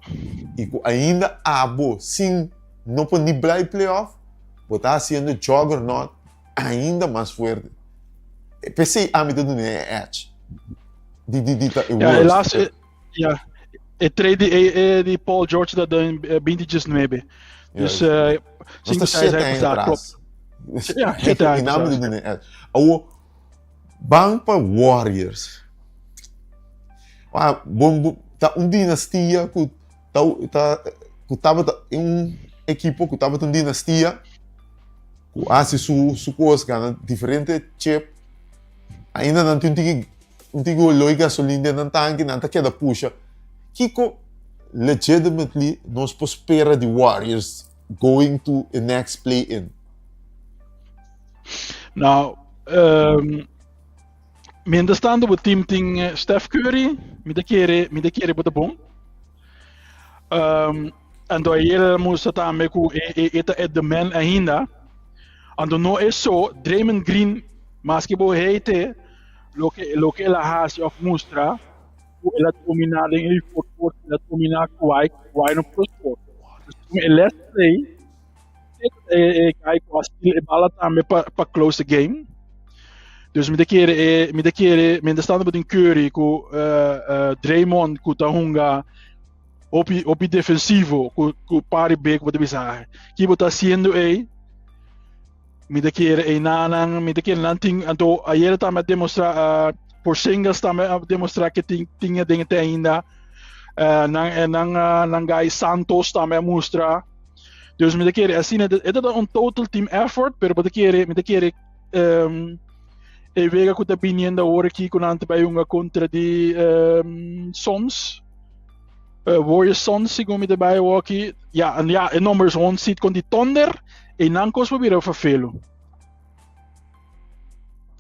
S2: y ku ainda abo sin no por ni blai playoff, bo ta haciendo juggernaut ainda mas fuerte. P'esei ami ta duna e edge. Di di di ta e
S1: Ja,
S2: worst.
S1: helaas, ja, e trade di, e, di Paul George ta den 2019.
S2: Ja,
S1: Dus
S2: Nos ta
S1: 5, 6
S2: shete
S1: aña
S2: aña
S1: pasá,
S2: atras.
S1: klopt. Ja, shete aña
S2: I nan mi
S1: pasá.
S2: ta duna e edge. Awo, ban pa Warriors. Ah, bon, bon, ta un dinastia ku ta, ta, ku tabata un ekipo ku tabata un dinastia. Ku hasi su su kos gana diferente chip ainda nan tin un tiki un tiki oló di gasolin den nan tanki nan ta keda pusha kiko legitimately nos por spera di Warriors going to e next play in?
S1: Nou, mientras tanto bo team tin Steph Curry, mi ta kere mi ta kere bo ta bon. Anto ayer el a mustra tambe ku e e ta e the man ainda. Anto no e so, Draymond Green, maske bo hate loke loke el a hasi of mustra ku el a dominá den e fourth quarter, el a dominá Kawhi, Kawhi no por score. Dus e last play e e guy ku a steal e bala tambe pa pa close the game. Dus mi ta kere e mi ta kere mientras tanto bo tin Curry ku Draymond ku ta hunga hopi hopi defensivo ku ku pari bek bo ta bisa ah, ki bo ta haciendo ei? Mi ta kere ei nanan mi ta kere nan tin anto ayer tambe a demostra uh, Porzingis tambe a demostra ke tin tin e den te ainda. Nan nan nan guy Santos tambe a mustra. Dus mi ta kere asina e ta un total team effort pero bo ta kere mi ta kere um, e wega ku ta biniendo awor aki ku nan ta bai hunga kontra di um, Suns Warriors Suns segun mi ta bai awor aki ja en ja e number is 1 seed kon di Thunder e nan kos por bira vervelo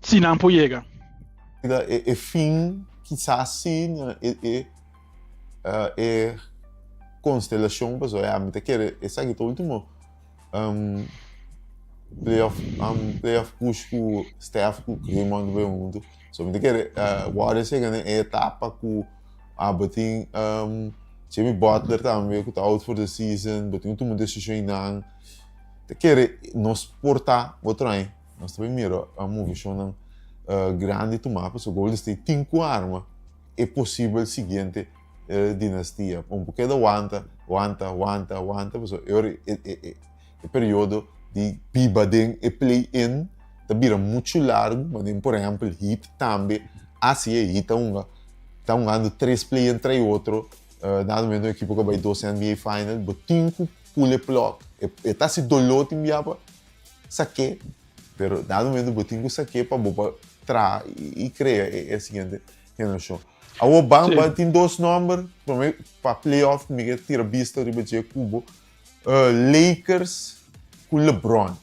S1: si nan por yega.
S2: E, e fin kisas si e, e e konstelashon pasobra ya mi ta kere esaki ta ultimo playoff playoff push ku Steph ku Draymond ta bai huntu so mi ta kere Warriors yega na e etapa ku abo tin. Jimmy Butler tambe ku ta out for the season, bo tin ku tuma un desishon einan. Ta kere nos por ta otro aña, nos ta bay mira movishonnan grandi tuma pasobra Golden State tin ku arma e posibel siguiente dinastia. Un por keda wanta, wanta, wanta, wanta pasobra e ora e periodo di biba den e play-in ta bira muchu largu, manera por ehempel Heat tambe hasi e Heat ta hunga ta hungando tres play-in tras otro, nada menos un ekipo ku a bai dos NBA final, bo tin ku pul e plug, e ta hasi doló tin bia pa sak'é, pero dado momento bo tin ku sak'é pa bo por traha i krea e siguiente generashon. Awor ban tin dos nòmber promé pa playoff ku mi ke tira bista riba dje ku bo, Lakers ku LeBron.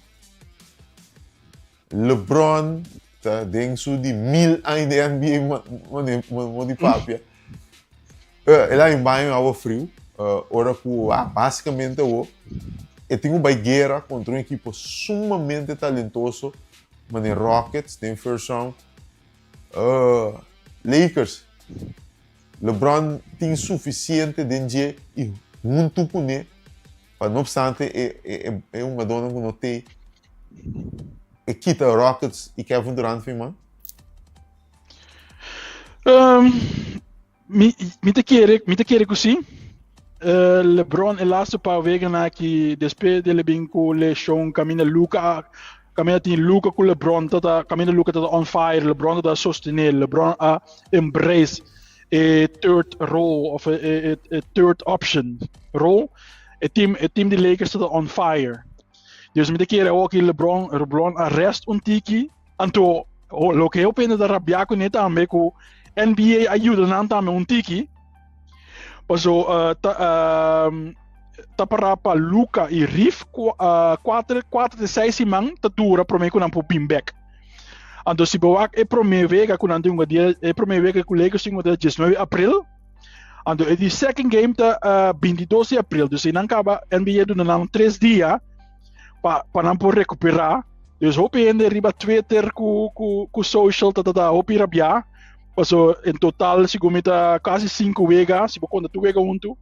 S2: LeBron ta den su di mil aña di NBA mo di papia. El a baño awa friu ora ku basikamente awo e tin ku bai guera kontra un ekipo sumamente talentoso manera Rockets den first round. Lakers, LeBron tin sufisiente den dje i huntu kuné pa no obstante e hungadónan ku no tei e kita Rockets i Kevin Durant fin man?
S1: Mi, mi ta kere, mi ta kere ku sí. LeBron e laatste paar weken aki despues di el bin ku leshon kaminda Luka kaminda tin Luka ku LeBron tata kaminda Luka tata on fire LeBron tata sostené LeBron a embrace e third role of e, e, e third option role e team e team di Lakers tata on fire. Dus mi ta kere awor ki LeBron LeBron a rest un tiki Anto, loke hopi hende ta rabiá kuné tambe ku NBA a yuda nan tambe un tiki. Paso uh, ta, uh, ta para pa Luka i Rif ku, uh, kuater, kuater te seis siman ta dura promé ku nan por bin bek. Anto si bo wak e promé wega ku nan tin un dia, e promé wega ku Lakers tin un dia 19 april, anto e di second game ta uh, 22 di april. Dus si nan kaba NBA duna nan tres dia pa, pa nan por rekuperá. Dus hopi hende riba Twitter ku ku ku social ta ta ta hopi rabiá. Paso en total segun mi ta kasi sinku wega, si bo konta tur wega huntu,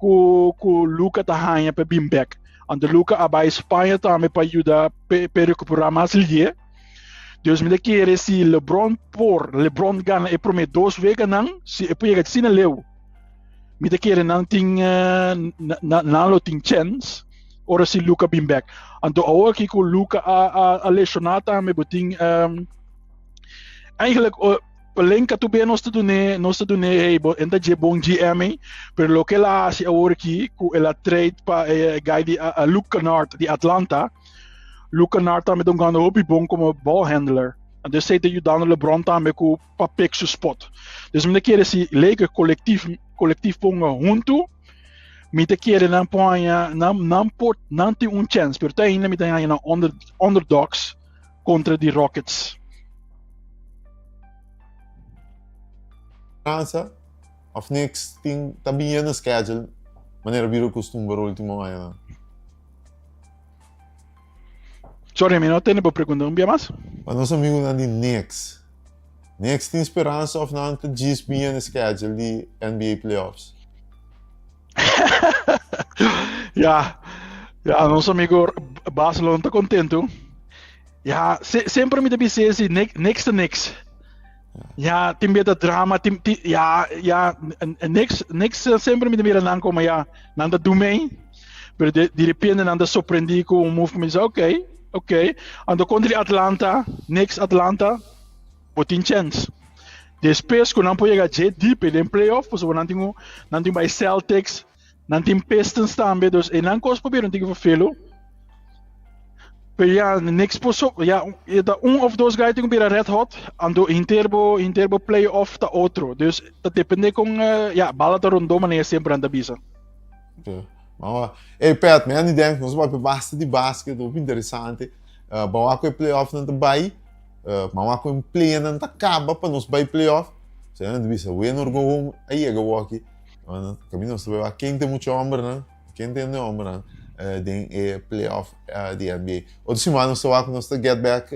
S1: ku ku Luka ta haña pa bin bek. Anto Luka a bai Spaña tambe pa yuda pe pe rekuperá mas lihe. Dus mi ta kere si LeBron por, LeBron gana e promé dos weganan, si e por yega asina leu, mi ta kere nan tin nan lo tin chèns. ora si Luka bin bek. Anto awor aki ku Luka a, a, a lesioná tambe, bo tin um, eigenlijk uh, Pelinka tu be nos te dune, nos te dune, hey, bo enta je bon GM, eh, pero lo que la hasi awor aki ku el a trade pa eh, guy di uh, Luke Kennard di Atlanta. Luke Kennard tambe don gana hopi bon como ball handler. Anto esei ta yudando LeBron tambe ku pa pick su spot. Dus mi ta kere si Lakers collectief collectief ponga huntu, Mi ta kere nan por haña, nan, nan por, nan tin un chance, pero te ainda mi ta haña nan under, underdogs kontra di Rockets.
S2: Fransa of Knicks tin ta bini na schedule manera bira costumber ultimo añanan.
S1: Sorry, mi no tende bo pregunta un bia mas.
S2: Pa nos amigunan di Knicks, Knicks tin speransa of nan ta djis bini na schedule di NBA playoffs?
S1: Ja, ja, nos amigo Barcelona ta contento. Ja, se, sempre mi ta bisa si niks ta niks. Ja, tin beta drama, tin, tin, ja, ja, niks, niks sempre mi ta mira nan como ja, nan ta do mee. Pero de, de repente nan ta sorprendí ku un move ku mi bisa, ok, ok. Anto kontra Atlanta, niks Atlanta, bo tin chance. Despues ku nan por yega dje diep den playoff, pasobra nan tin un, nan tin bai Celtics, nan tin Pistons tambe, dus e nan kos por bira un tiki vervelu. Pero ya, niks por so, ya, e ta un of dos guy tin ku bira red hot, anto hinter bo, hinter bo playoff ta otro. Dus ta depende kon, eh, ya, bala ta rondó manera semper nan ta bisa.
S2: Ja. Maar, hey Pat, mi a denk, nos papia basta di basket, hopi interesante. Uh, bawak ku e playoff nan ta bai. Ma wak ku empleanan ta kaba pa nos bai playoff. So nan ta bisa, win or go home, a yega woki. Kaminda nos ta bai wak ken ta e mucha hombernan, ken ta e hombernan den e playoff di NBA. Otro siman nos ta wak nos ta get back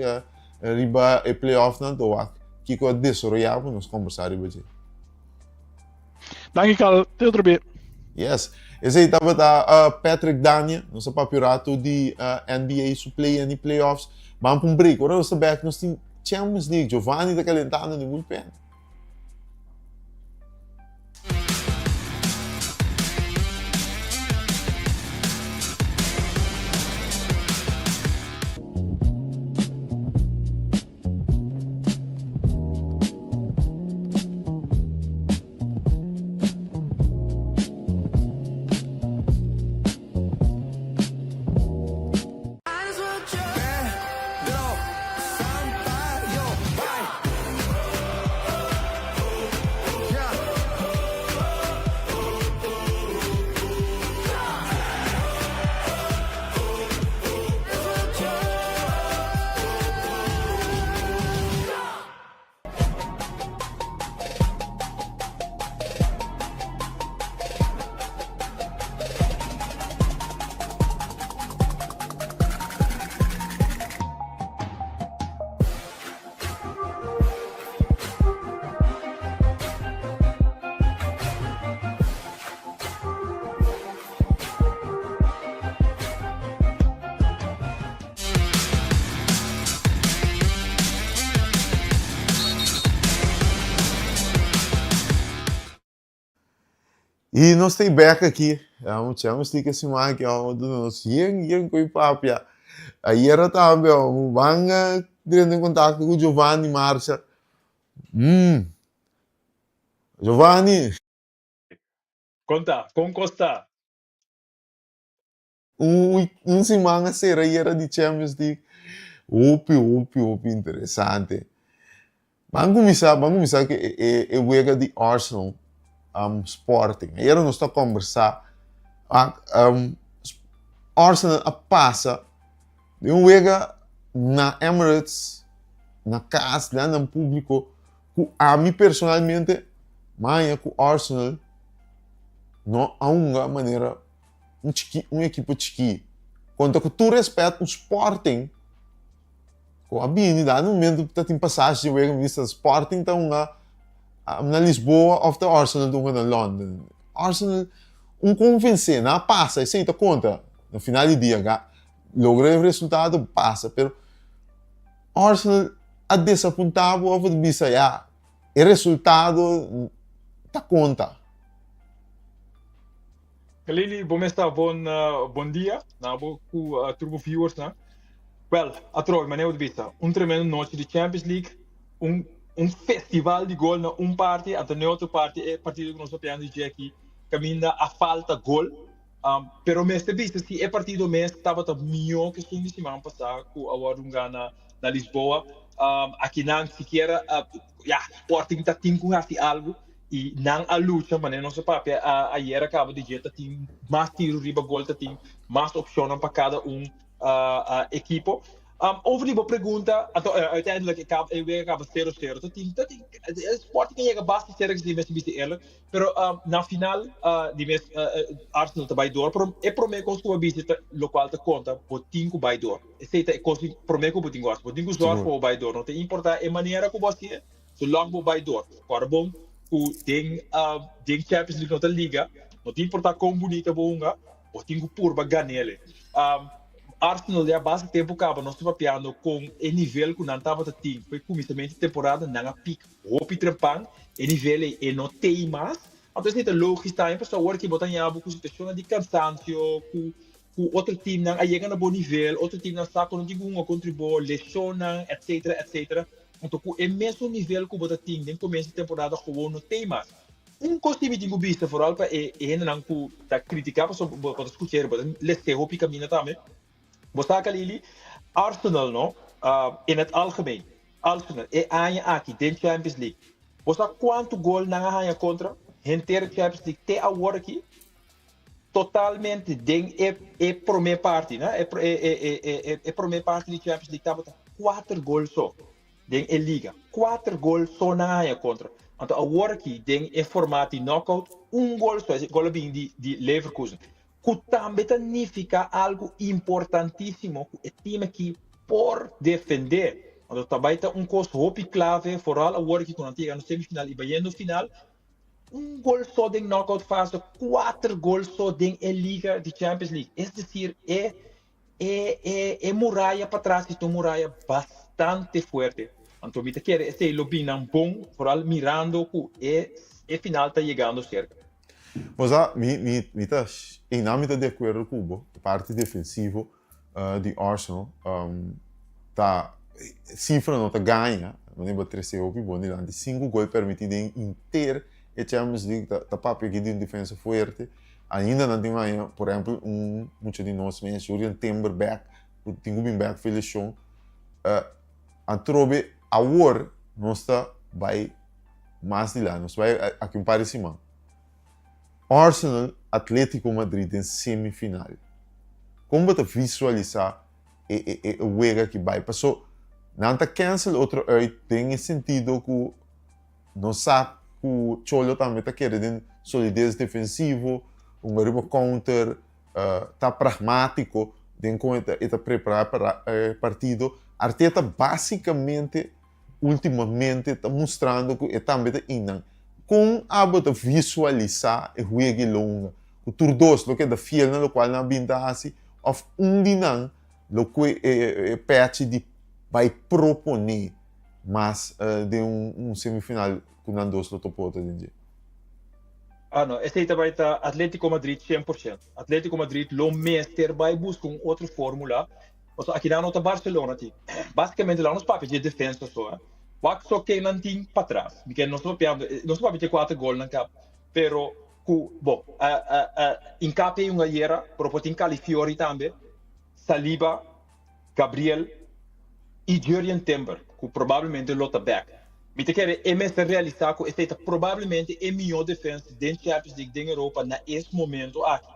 S2: riba e playoffnan, ta wak kiko a desaroyá pa nos kombersá riba dje.
S1: Danki Carl, te otro bia.
S2: Yes. Esei tabata Patrick Dania. Nos a papia un rato di NBA su play-in i playoffs. Ban pa un break. Ora nos ta bek nos tin Champions League. Giovanni ta kalentando den bullpen. I nos ta bek aki. Mucha stika siman aki a duna nos yen yen ku e papia. Ayera tambe ban drenta en kontakto ku Giovanni Marcha. Giovanni!
S1: Kon ta? Kon kos ta?
S2: Un siman a sera ayera di Champions League. Hopi, hopi, hopi interesante. Ban kuminsá, ban kuminsá ku e e wega di Arsenal Sporting. Ayera nos ta kombersá Arsenal a pasa den un wega na Emirates, na kas, den nan públiko. Ku ami personalmente maña ku Arsenal no a hunga manera un chiki un ekipo chiki. Konta ku tur respet un Sporting ku a bini dado momento ta tin pasashi di wega mi bisa Sporting ta hunga na Lisboa of ta Arsenal ta hunga na London. Arsenal un konvensé nan a pasa esei ta konta na final di dia logra e resultado pasa pero Arsenal a desapuntá bo of a bisa ya e resultado ta konta?
S1: Lili, bo mes ta bon bon dia na bo ku tur bo viewers nan. Wel, atrobe manera bo ta bisa, un tremendo nochi di Champions League, un un festival di gol na un parti, anto na e otro parti e partido ku nos ta papiando di dje aki kaminda a falta gol. Pero mester bisa si e partido mes tabata mihó ku esun di siman pasá ku a wòrdu hungá na na Lisboa. Akinan sikiera ya Sporting ta tin ku hasi algu i nan a lucha manera nos a papia ayer a kaba di dje ta tin mas tiru riba gol ta tin mas opshonnan pa kada un ekipo. Over di bo pregunta, anto uiteindelijk e kaba e wega kaba sero sero. Ta tin ta tin Sporting a yega basta serka si mester bisa eerlijk. Pero na final di mes Arsenal ta bai door, pero e prome kos ku bo a bisa ta lokual ta konta, bo tin ku bai door. Esei ta e kos di prome ku bo tin ku hasi. Bo tin ku zòrg pa bo bai door. No ta importá e manera ku bo hasié, solong bo bai door. Kòrda bon ku den den Champions League no ta liga, no ta importá kon bunita bo hunga, bo tin ku purba gan'el. Arsenal ya basta tempu kaba nos ta papiando kon e nivel ku nan tabata tin for e kuminsamentu di temporada nan a pik Hopi trempan, e nivel ei e no tei mas. Anto esei ta logis tambe pasobra awor ki bo ta haña bo ku situashonnan di kansansio, ku ku otro timnan a yega na bo nivel, otro timnan sa ku no tin ku hunga kontra bo, leshonnan, etsetera, etsetera. Anto ku e mesun nivel ku bo ta tin den komienso di temporada gewoon no tei mas. Un kos ku mi tin ku bisa foral pa e hendenan ku ta kritiká pasobra bo ta skucha bo ta lese hopi kaminda tambe. Bo sa Kalili, Arsenal no, in het algemeen, Arsenal e aña aki den Champions League, bo sa kuantu gol nan a haña kontra henter Champions League te awor aki? Totalmente den e e prome parti, no? E e e e prome parti di Champions League tabata kuater gol so den e liga. Kuater gol so nan a haña kontra. Anto awor aki den e formato di knockout, un gol so, e gol a bini di di Leverkusen. Ku tambe ta nifiká algu importantísimo ku e tim aki por defendé. Anto ta bai ta un kos hopi klave, foral awor aki ku nan ta yega na semifinal i bayendo final.
S4: Un gol so den knockout fase, kuater gol so den e liga di Champions League. Es decir, e e e e muraya patras ta un muraya bastante fuerte. Anto mi ta kere esei lo bin nan bon, vooral mirando ku e e final ta yegando serka.
S2: Bo sa, mi mi mi ta einan mi ta di akuerdo ku bo, e parti defensivo di Arsenal ta sifra no ta gaña, manera bo trese hopi bon dilanti, sinku gol permití den inter e Champions League ta ta papia aki di un defensa fuerte, ainda nan tin haña por ehempel un mucha di nos mes Jurrien Timber bek ku tin ku bin bek for e leshon, atrobe awor nos ta bai mas dilanti, nos bai aki un par di siman. Arsenal, Atletico Madrid den semifinal. Kon bo ta visualisá e e e wega ki bai? Paso nan ta cancel otro uit den e sentido ku nos sa ku Cholo tambe ta kere den solides defensivo, hunga riba counter, ta pragmátiko den kon e ta e ta prepará pa e partido. Arteta básikamente ultimamente ta mustrando ku e tambe ta innan. Kon abo ta visualisá e huegi longa? Ku tur dos lo keda fiel na lokual nan a bin ta hasi òf un di nan lo kue e pèchi di bai proponé mas den un semifinal ku nan dos lo topa otro den dje?
S4: Ah no, esei ta bai ta Atletico Madrid 100%. Atletico Madrid lo mester bai buska un otro formula. Pasobra akinan no ta Barcelona tin. Básicamente laga nos papia dje defensa so, eh. Wak so ken nan tin patras. Mi ke nos ta papiando, nos ta papia dje kuater golnan kap, pero ku, bo, Hincapié yunga ayera, pero por tin Califiori tambe, Saliba, Gabriel i Jurrien Timber, ku probablemente lo ta bèk. Mi ta kere e mester realisá ku esei ta probablemente e mihó defensa den Champions League den Europa na es momento aki.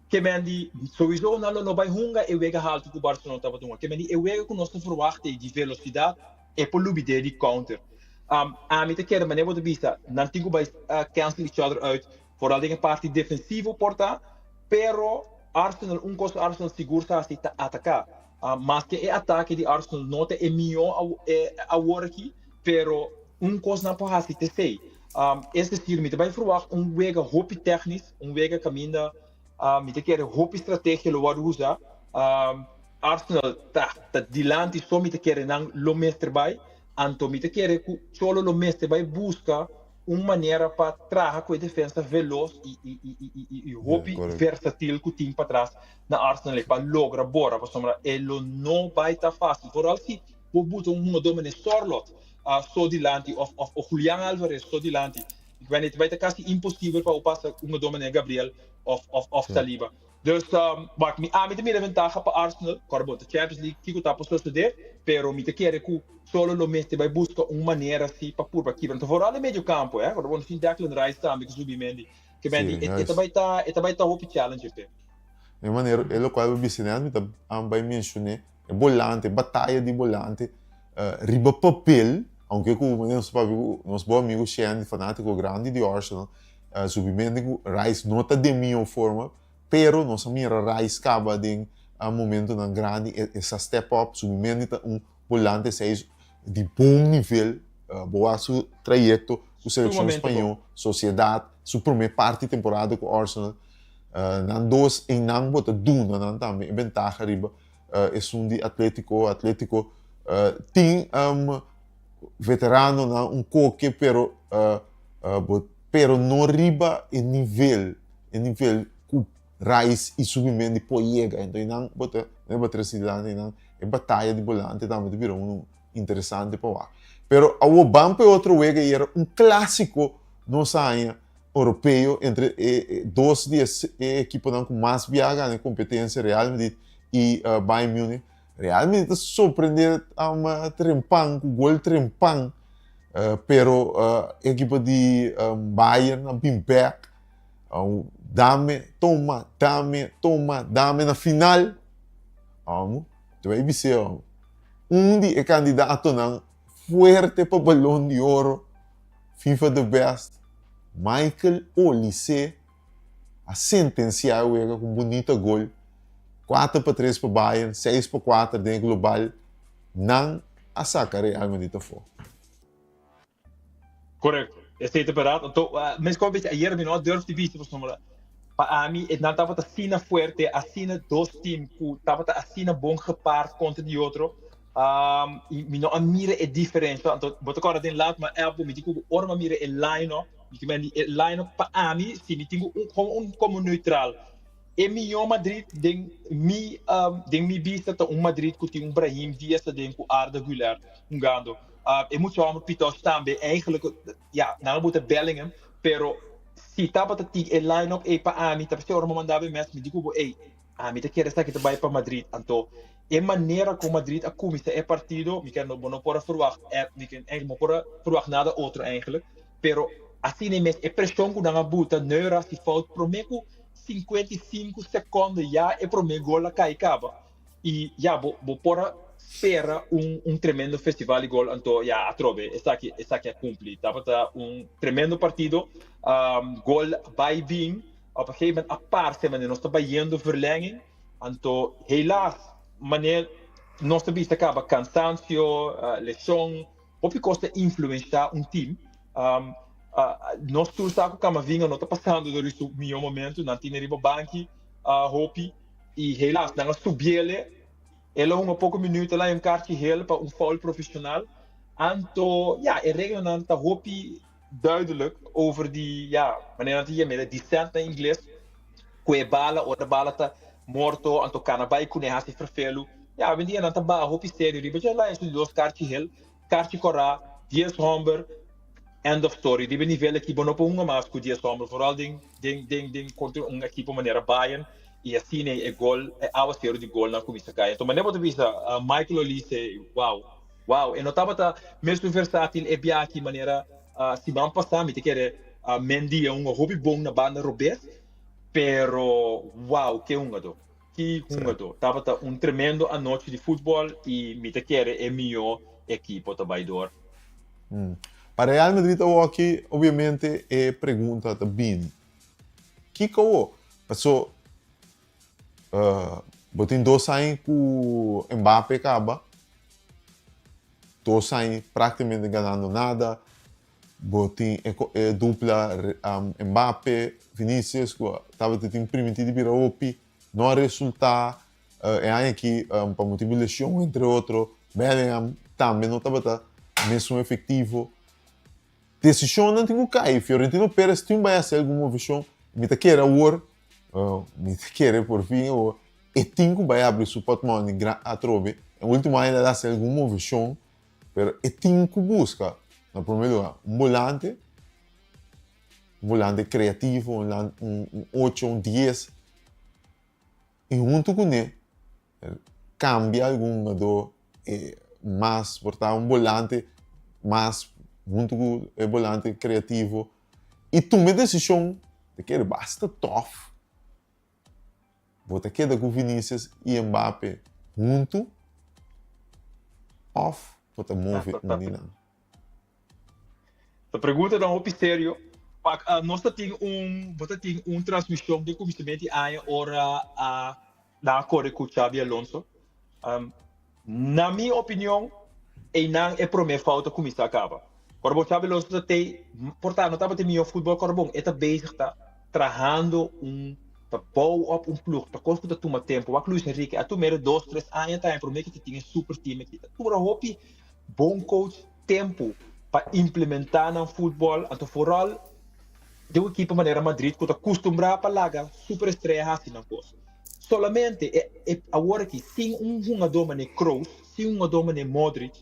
S4: Ke men di, souiso nan lo no bai hunga e wega haltu ku Barcelona tabata hunga. Ke men di, e wega ku nos ta verwachta ei di velosidat, e por lubid'é di counter. Ami ta kere manera bo ta bisa, nan tin ku bai cancel each other uit, vooral den e parti defensivo por ta, pero Arsenal, un kos ku Arsenal sigur sa hasi ta ataká. Maske e atake di Arsenal no ta e mihó awor aki, pero un kos nan por hasi ta esei. Es decir, mi ta bai verwacht un wega hopi technisch, un wega caminda mi ta kere hopi strategia lo worde usa. Arsenal ta ta dilanti so mi ta kere nan lo mester bai, anto mi ta kere cu Cholo lo mester bai busca un manera pa traha cu e defensa veloz y y y y y y hopi versatil cu tin patras na Arsenal pa logra bora pasobra e lo no bai ta facil, vooral si bo buta un hungador manera Sorloth so dilanti of of Julian Alvarez so dilanti. Ik weet niet, bai ta casi imposibel pa bo pasa un hungador manera Gabriel of of of Saliba. Dus wak, mi ami ta mira ventaha pa Arsenal, kòrda bo ta Champions League, kiko ta por sosodé, pero mi ta kere ku solo lo mester bai buska un manera si pa purba kibra. Anto vooral den medio campo, eh, kòrda bo nos tin Declan Rice tambe ku Zubimendi. Ke men di, e ta bai ta e ta bai ta hopi challenge p'e.
S2: E manera e lokual bo bisa net mi ta bai menshoné E bolante, e bataya di bolante riba papel, aunke ku nos papia ku nos bon amigu Shandy, fanátiko grandi di Arsenal, Zubimendi ku Rice no ta den mihó forma, pero nos a mira Rice kaba den momentonan grandi, e sa step up. Zubimendi ta un bolante seis di bon nivel, bo wak su trayekto ku selekshon spañó, Sociedad, su promé parti temporada ku Arsenal, nan dos einan bo ta duna nan tambe e bentaha riba esun di Atletico. Atletico tin veteranonan un koke pero bo pero no riba e nivel e nivel ku Rice y Zubimendi por yega. Enton einan bo ta bo ta recibi dilanti einan e bataya di bolante tambe ta bira unu interesante pa wak. Pero awor ban pa e otro wega y era un clasico nos haña Europeo entre e dos di e ekiponan ku mas bia a gana e kompetensia, Real Madrid i Bayern Munich. Real Madrid ta sorprende trempan ku gol trempan, pero e ekipo di Bayern a bin bek, dame, toma, dame, toma, dame na final. Amo, te bai bis'é amo, un di e kandidatonan fuerte pa Balon di Oro. FIFA The Best, Michael Olise a sentencia e wega cu un bunita gol, 4-3 pa Bayern, 6-4 den e global, nan a saca Real Madrid afo.
S4: Correcto. Esei ta berdad. Anto, meskos bes ayer mi no a durf di bisa pasobra pa ami e nan tabata asina fuerte, asina dos team ku tabata asina bon gepaard kontra di otro. I mi no a mira e diferensha. Anto bo ta kòrda den laat mi a app bo, mi di ku ora mi a mira e line-up, mi ta mira e line-up pa ami si mi tin ku un komo un komo neutral. E mihó Madrid den mi den mi bista ta un Madrid ku tin un Brahim Diaz aden ku Arda Güler hungando. E mucha hòmber Pitosh tambe eigenlijk ya nan a buta Bellingham pero si tabata tin e line up ei pa ami ta p'esei ora mi a manda bo e mes mi di ku bo ei ami ta kere esaki ta bai pa Madrid anto e manera ku Madrid a kuminsá e partido mi ker bo no por a ferwagt mi ker eigenlijk bo por a ferwagt nada otro eigenlijk pero asina e mes e preshon ku nan a buta Neuer a hasi fout promé ku 55 sekonde ya e promé gol a kai kaba. I ya, bo bo por a spera un un tremendo festival di gol, anto ya atrobe esaki esaki a cumpli. Tabata un tremendo partido, gol bai bin, op een gegeven moment a parce manera nos ta bayendo verlenging, anto helaas manera nos ta bisa caba cansancio, lesion, hopi cos ta influencia un team. Nos tur sa cu Camavinga no ta pasando door di su miho momento, nan tine riba banki hopi. I helaas nan a subiele, el a hunga poko minuut, el a haña un karchi hel pa un foul profesional. Anto, ya, e reglanan ta hopi duidelijk over di, ya, manera nan ta yama e dissent na ingles, ku e bala, ora e bala ta morto, anto kana bai kuné hasi ferfelu. Ya, awendia nan ta baha hopi serio riba dje, el a haña su di dos karchi hel, karchi kòrá, dies hòmber, end of story. Riba e nivel aki bo no por hunga mas ku dies hòmber, vooral den, den, den, den kontra un ekipo manera Bayern. I asina e gol, e awaseru di golnan kuminsá kai. Anto manera bo ta bisa Michael Olise, wow, wow, e no tabata mesun versátil e biaha aki manera siman pasá. Mi ta kere Mendy a hunga hopi bon na banda robes, pero wow, ke hungadó, ki hungadó. Tabata un tremendo anochi di futbòl i mi ta kere e mihó ekipo ta bai dor.
S2: Pa Real Madrid awoki, obviamente e pregunta ta bini. Kiko bo? Paso bo tin dos aña ku Mbappe kaba, dos aña praktikamente ganando nada, bo tin e dupla Mbappe, Vinicius ku tabata tin primiti di bira hopi, no a resulta e aña aki pa motibu di lesion entre otro, Bellingham tambe no tabata mesun efektivo. Decisionnan tin cu cay. Fiorentino Perez tin bay haci algun movecion. Mi ta kere awor, mi ta kere por fin awor, e tin cu bay habri su portmoni atrobe. E ultimo aña el a haci algun movecion, pero e tin cu busca, na primer lugar, un volante, un volante creativo, un ocho, un dies, y hunto cune cambia algun hungador mas por ta un bolante mas hunto cu e bolante creativo y tuma e decision ta kere basta tof bo ta keda cu Vinicius y Mbappe hunto of bo ta move un di nan.
S4: Ta pregunta nan hopi serio. Pak nos ta tin un bo ta tin un transmision den kuminsament di aña ora a nan a kore ku Xabi Alonso. Na mi opinion einan e prome fout a kuminsá kaba. Ora bo Xabi Alonso ta tei por ta no tabata e mihó futbòl kòrda bon e ta bezig ta trahando un ta bou op un ploeg ta kos ku ta tuma tempu. Wak Luis Enrique a tuma e dos tres aña tambe prome ke ta tin e super team aki. Ta tura hopi Bon coach tempu pa implementá nan futbòl, anto foral den un ekipo manera Madrid ku ta kustumbrá pa laga superestrea hasi nan kos. Solamente e e awor aki sin un hungadó manera Kroos, sin un hungadó manera Modric,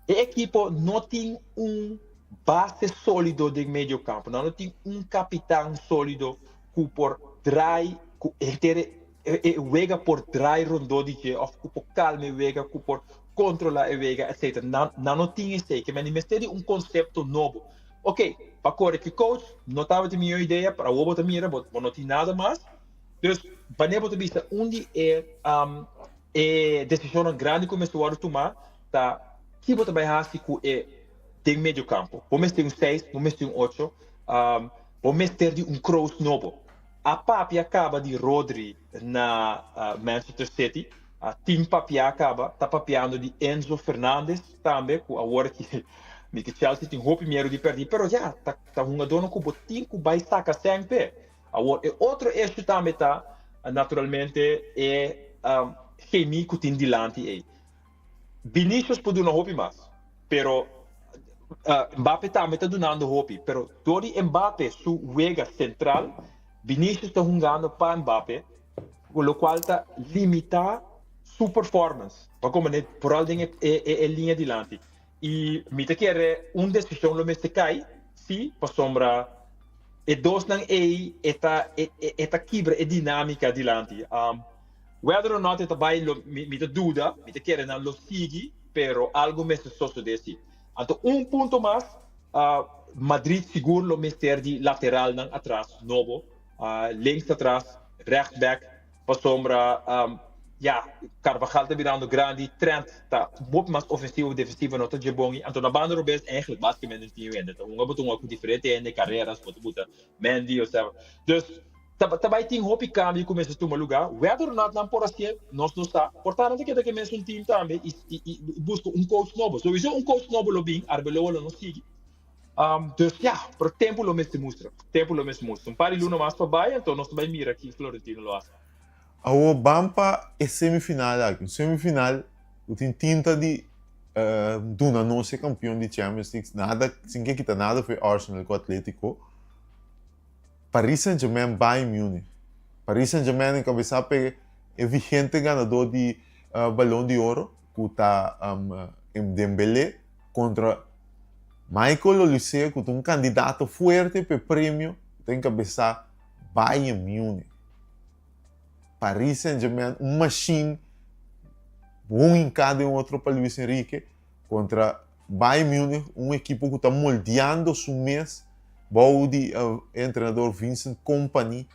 S4: e ekipo no tin un base sólido den medio kampo, nan no tin un kapitan sólido ku por draai ku henter e e wega por draai rondó di dje òf ku por kalma e wega, ku por kontrolá e wega, etcetera. Nan nan no tin esei. Ke men mester di un konsepto nobo. Oke, pa kore ku coach no tabata e mihó idea, pero awor bo ta mira bo bo no tin nada mas. Dus wanneer bo ta bisa un di e e desishonnan grandi ku mester wòrdu tumá ta ki bo ta bai hasi ku e den medio kampo. Bo mester un seis, bo mester un ocho, bo mester di un Kroos nobo. A papia kaba di Rodri na Manchester City, a tin papia kaba, ta papiando di Enzo Fernandez tambe ku awor aki. Mi ke Chelsea tin hopi miedu di pèrdí, pero ya, ta ta hungadónan ku bo tin ku bai saka sèn p'e. Awor, e otro issue tambe ta, naturalmente, e chemie ku tin dilanti ei. Vinicius por duna hopi mas, pero Mbappe tambe ta dunando hopi, pero dor di Mbappe su wega sentral, Vinicius ta hungando pa Mbappe, lokual ta limitá su performance, pa komprendé, vooral den e liña dilanti. I mi ta kere un desishon lo mester kai, sí, pasobra e dosnan ei e ta e ta kibra e dinámika dilanti. Whether or not e ta bai lo mi ta duda, mi ta kere nan lo sigui, pero algu mester sosodé sí. Anto un punto mas, Madrid sigur lo mester di lateralnan atras nobo, links atras, rechts back, Pasobra, ya, Carvajal ta birando grandi, Trent ta hopi mas ofensivo, defensivo no ta dje bon. Anto na banda robes eigenlijk basikamente no tin hende. Ta hunga bo ta hunga ku diferente hende, Carreras, bo ta buta Mendy osea. Dus ta ta bai tin hopi kambio ku mester tuma lugá. Whether or not nan por hasié, nos no sa. Por ta nan ta keda ku e mesun team tambe i i buska un coach nobo. Souiso un coach nobo lo bin, Arbeloa lo no sigui. Dus ya, pero tempu lo mester mustra. Tempu lo mester mustra. Un par di luna mas pa bai, anto nos ta bai mira ki Florentino lo hasi.
S2: Awor ban pa e semifinal aki. Un semifinal ku tin tinta di duna nos e kampion di Champions League. Nada, sin ke kita nada for e Arsenal ku Atletico. Paris Saint-Germain, Bayern Munich. Paris Saint-Germain enkabesá pa e vigente ganadó di Balon di Oro ku ta Dembélé kontra Michael Olise ku ta un kandidato fuerte pa e premio ta enkabesá Bayern Munich. Paris Saint-Germain, un mashin bon hinká den otro pa Luis Enrique kontra Bayern Munich, un ekipo ku ta moldeando su mes bou di e entrenador Vincent Kompany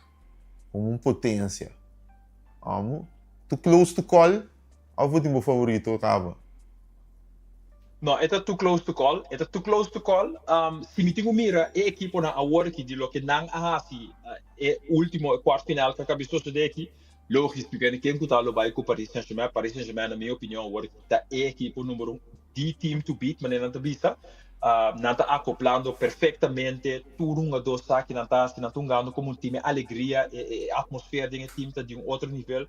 S2: komo un potensia. Amo, too close to call òf bo tin bo favorito kaba?
S4: No, e ta too close to call. E ta too close to call. Si mi tin ku mira e ekiponan awor aki di loke nan a hasi e ultimo e kwart final ku a kabi sosode aki, logis mi kende ken ku ta lo bai ku Paris Saint-Germain. Paris Saint-Germain na mi opinion awor aki ta e ekipo number un, the team to beat manera nan ta bisa. Nan ta acoplando perfectamente, tur hungadó sa ki nan ta hasi, nan ta hungando komo un team, e alegria, e atmosfera den e team ta di un otro nivel.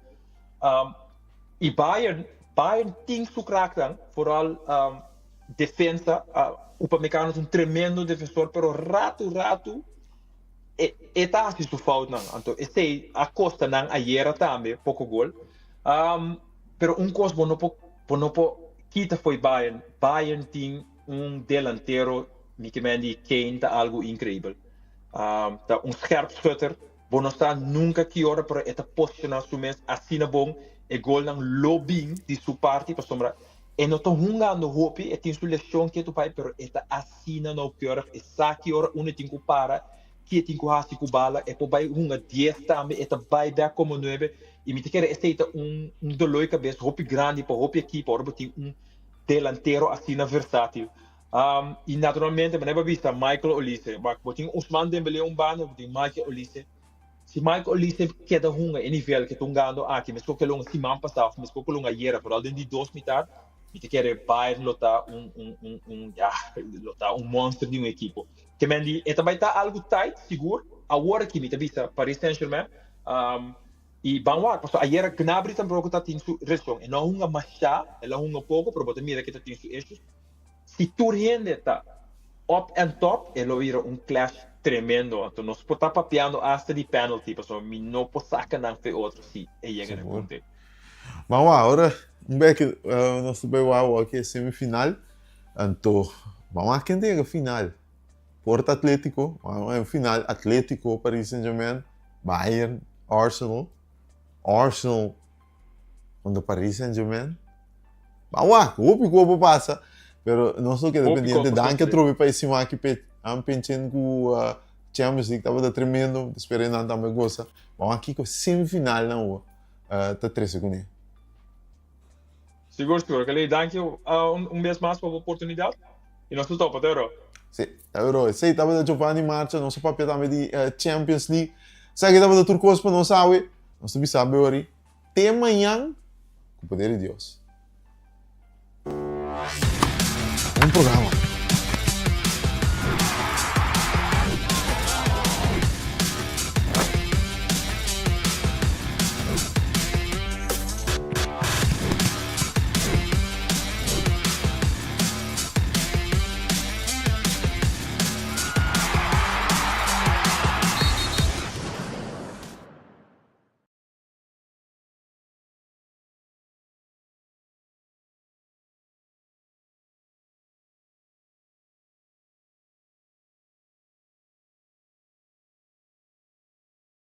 S4: Y Bayern, Bayern tin su kraknan, vooral defensa. Upamecano ta un tremendo defensor, pero ratu ratu e e ta hasi su foutnan. Anto esei a kosta nan ayera tambe poko gol. Pero un kos bo no por bo no por kita fo'i Bayern, Bayern tin un delantero, mi ke men di Kane ta algu inkreibel. Ta un scherpschutter. Bo no sa nunca ki ora pero e ta posiciona su mes asina bon, e golnan lo bin di su parti pasobra e no ta hungando hopi, e tin su lesion ketu pai pero e ta asina nauwkeurig, e sa ki ora unda e tin cu para, ki e tin cu haci cu bala, e por bay hunga dies tambe, e ta bay bek como nuebe y mi ta kere esey ta un un dolor di cabes hopi grandi pa hopi ekipo ora bo tin un delantero asina versatil. Y naturalmente, manera bo a bisa, Michael Olise. Wak, bo tin Ousmane Dembélé un banda, bo tin Michael Olise. Si Michael Olise keda hunga e nivel ke ta hungando aki, meskos ke lo hunga siman pasá òf meskos ke lo hunga ayera, vooral den di dos mitar, mi ta kere Bayern lo ta un, un, un, un, ya, lo ta un monster di un ekipo. Ke men di, e ta bai ta algu tight, sigur. Awor aki mi ta bisa Paris Saint-Germain, y ban wak, pasobra ayera Gnabry tampoco ta tin su reson. E no a hunga mashá, el a hunga poko, pero bo ta mira ke ta tin su issues. Si tur hende ta up and top e lo bira un clash tremendo. Anto nos por ta papiando hasta di penalty pasobra mi no por saca nan fe otro si e yega na e punto ei.
S2: Ma wou, ora un bek nos ta bay wou aki e semifinal, anto ban wak ken ta yega final. Porta Atletico, ban wak final Atletico, Paris Saint Germain, Bayern, Arsenal, Arsenal Contra Paris Saint Germain. Ba wak, hopi ku por pasa. Pero nos lo keda pendiente. Danki atrobe pa e siman aki pe an penchen ku uh, Champions League tabata tremendo. Espero nan tambe goza. Ba wak kiko semifinal nan ho uh, ta trese kuné.
S4: Sigur, sigur. Kelly, danki uh, un, un bes mas pa bo oportunidad. Y nos ta topa, te oro.
S2: Sí, te oro. Sí, tabata Giovanni Marcha, nos a papia tambe di uh, Champions League. Sa ki tabata tur kos pa nos awe. Nos ta bisa bo ori te mañan ku poder di Dios. Un programa.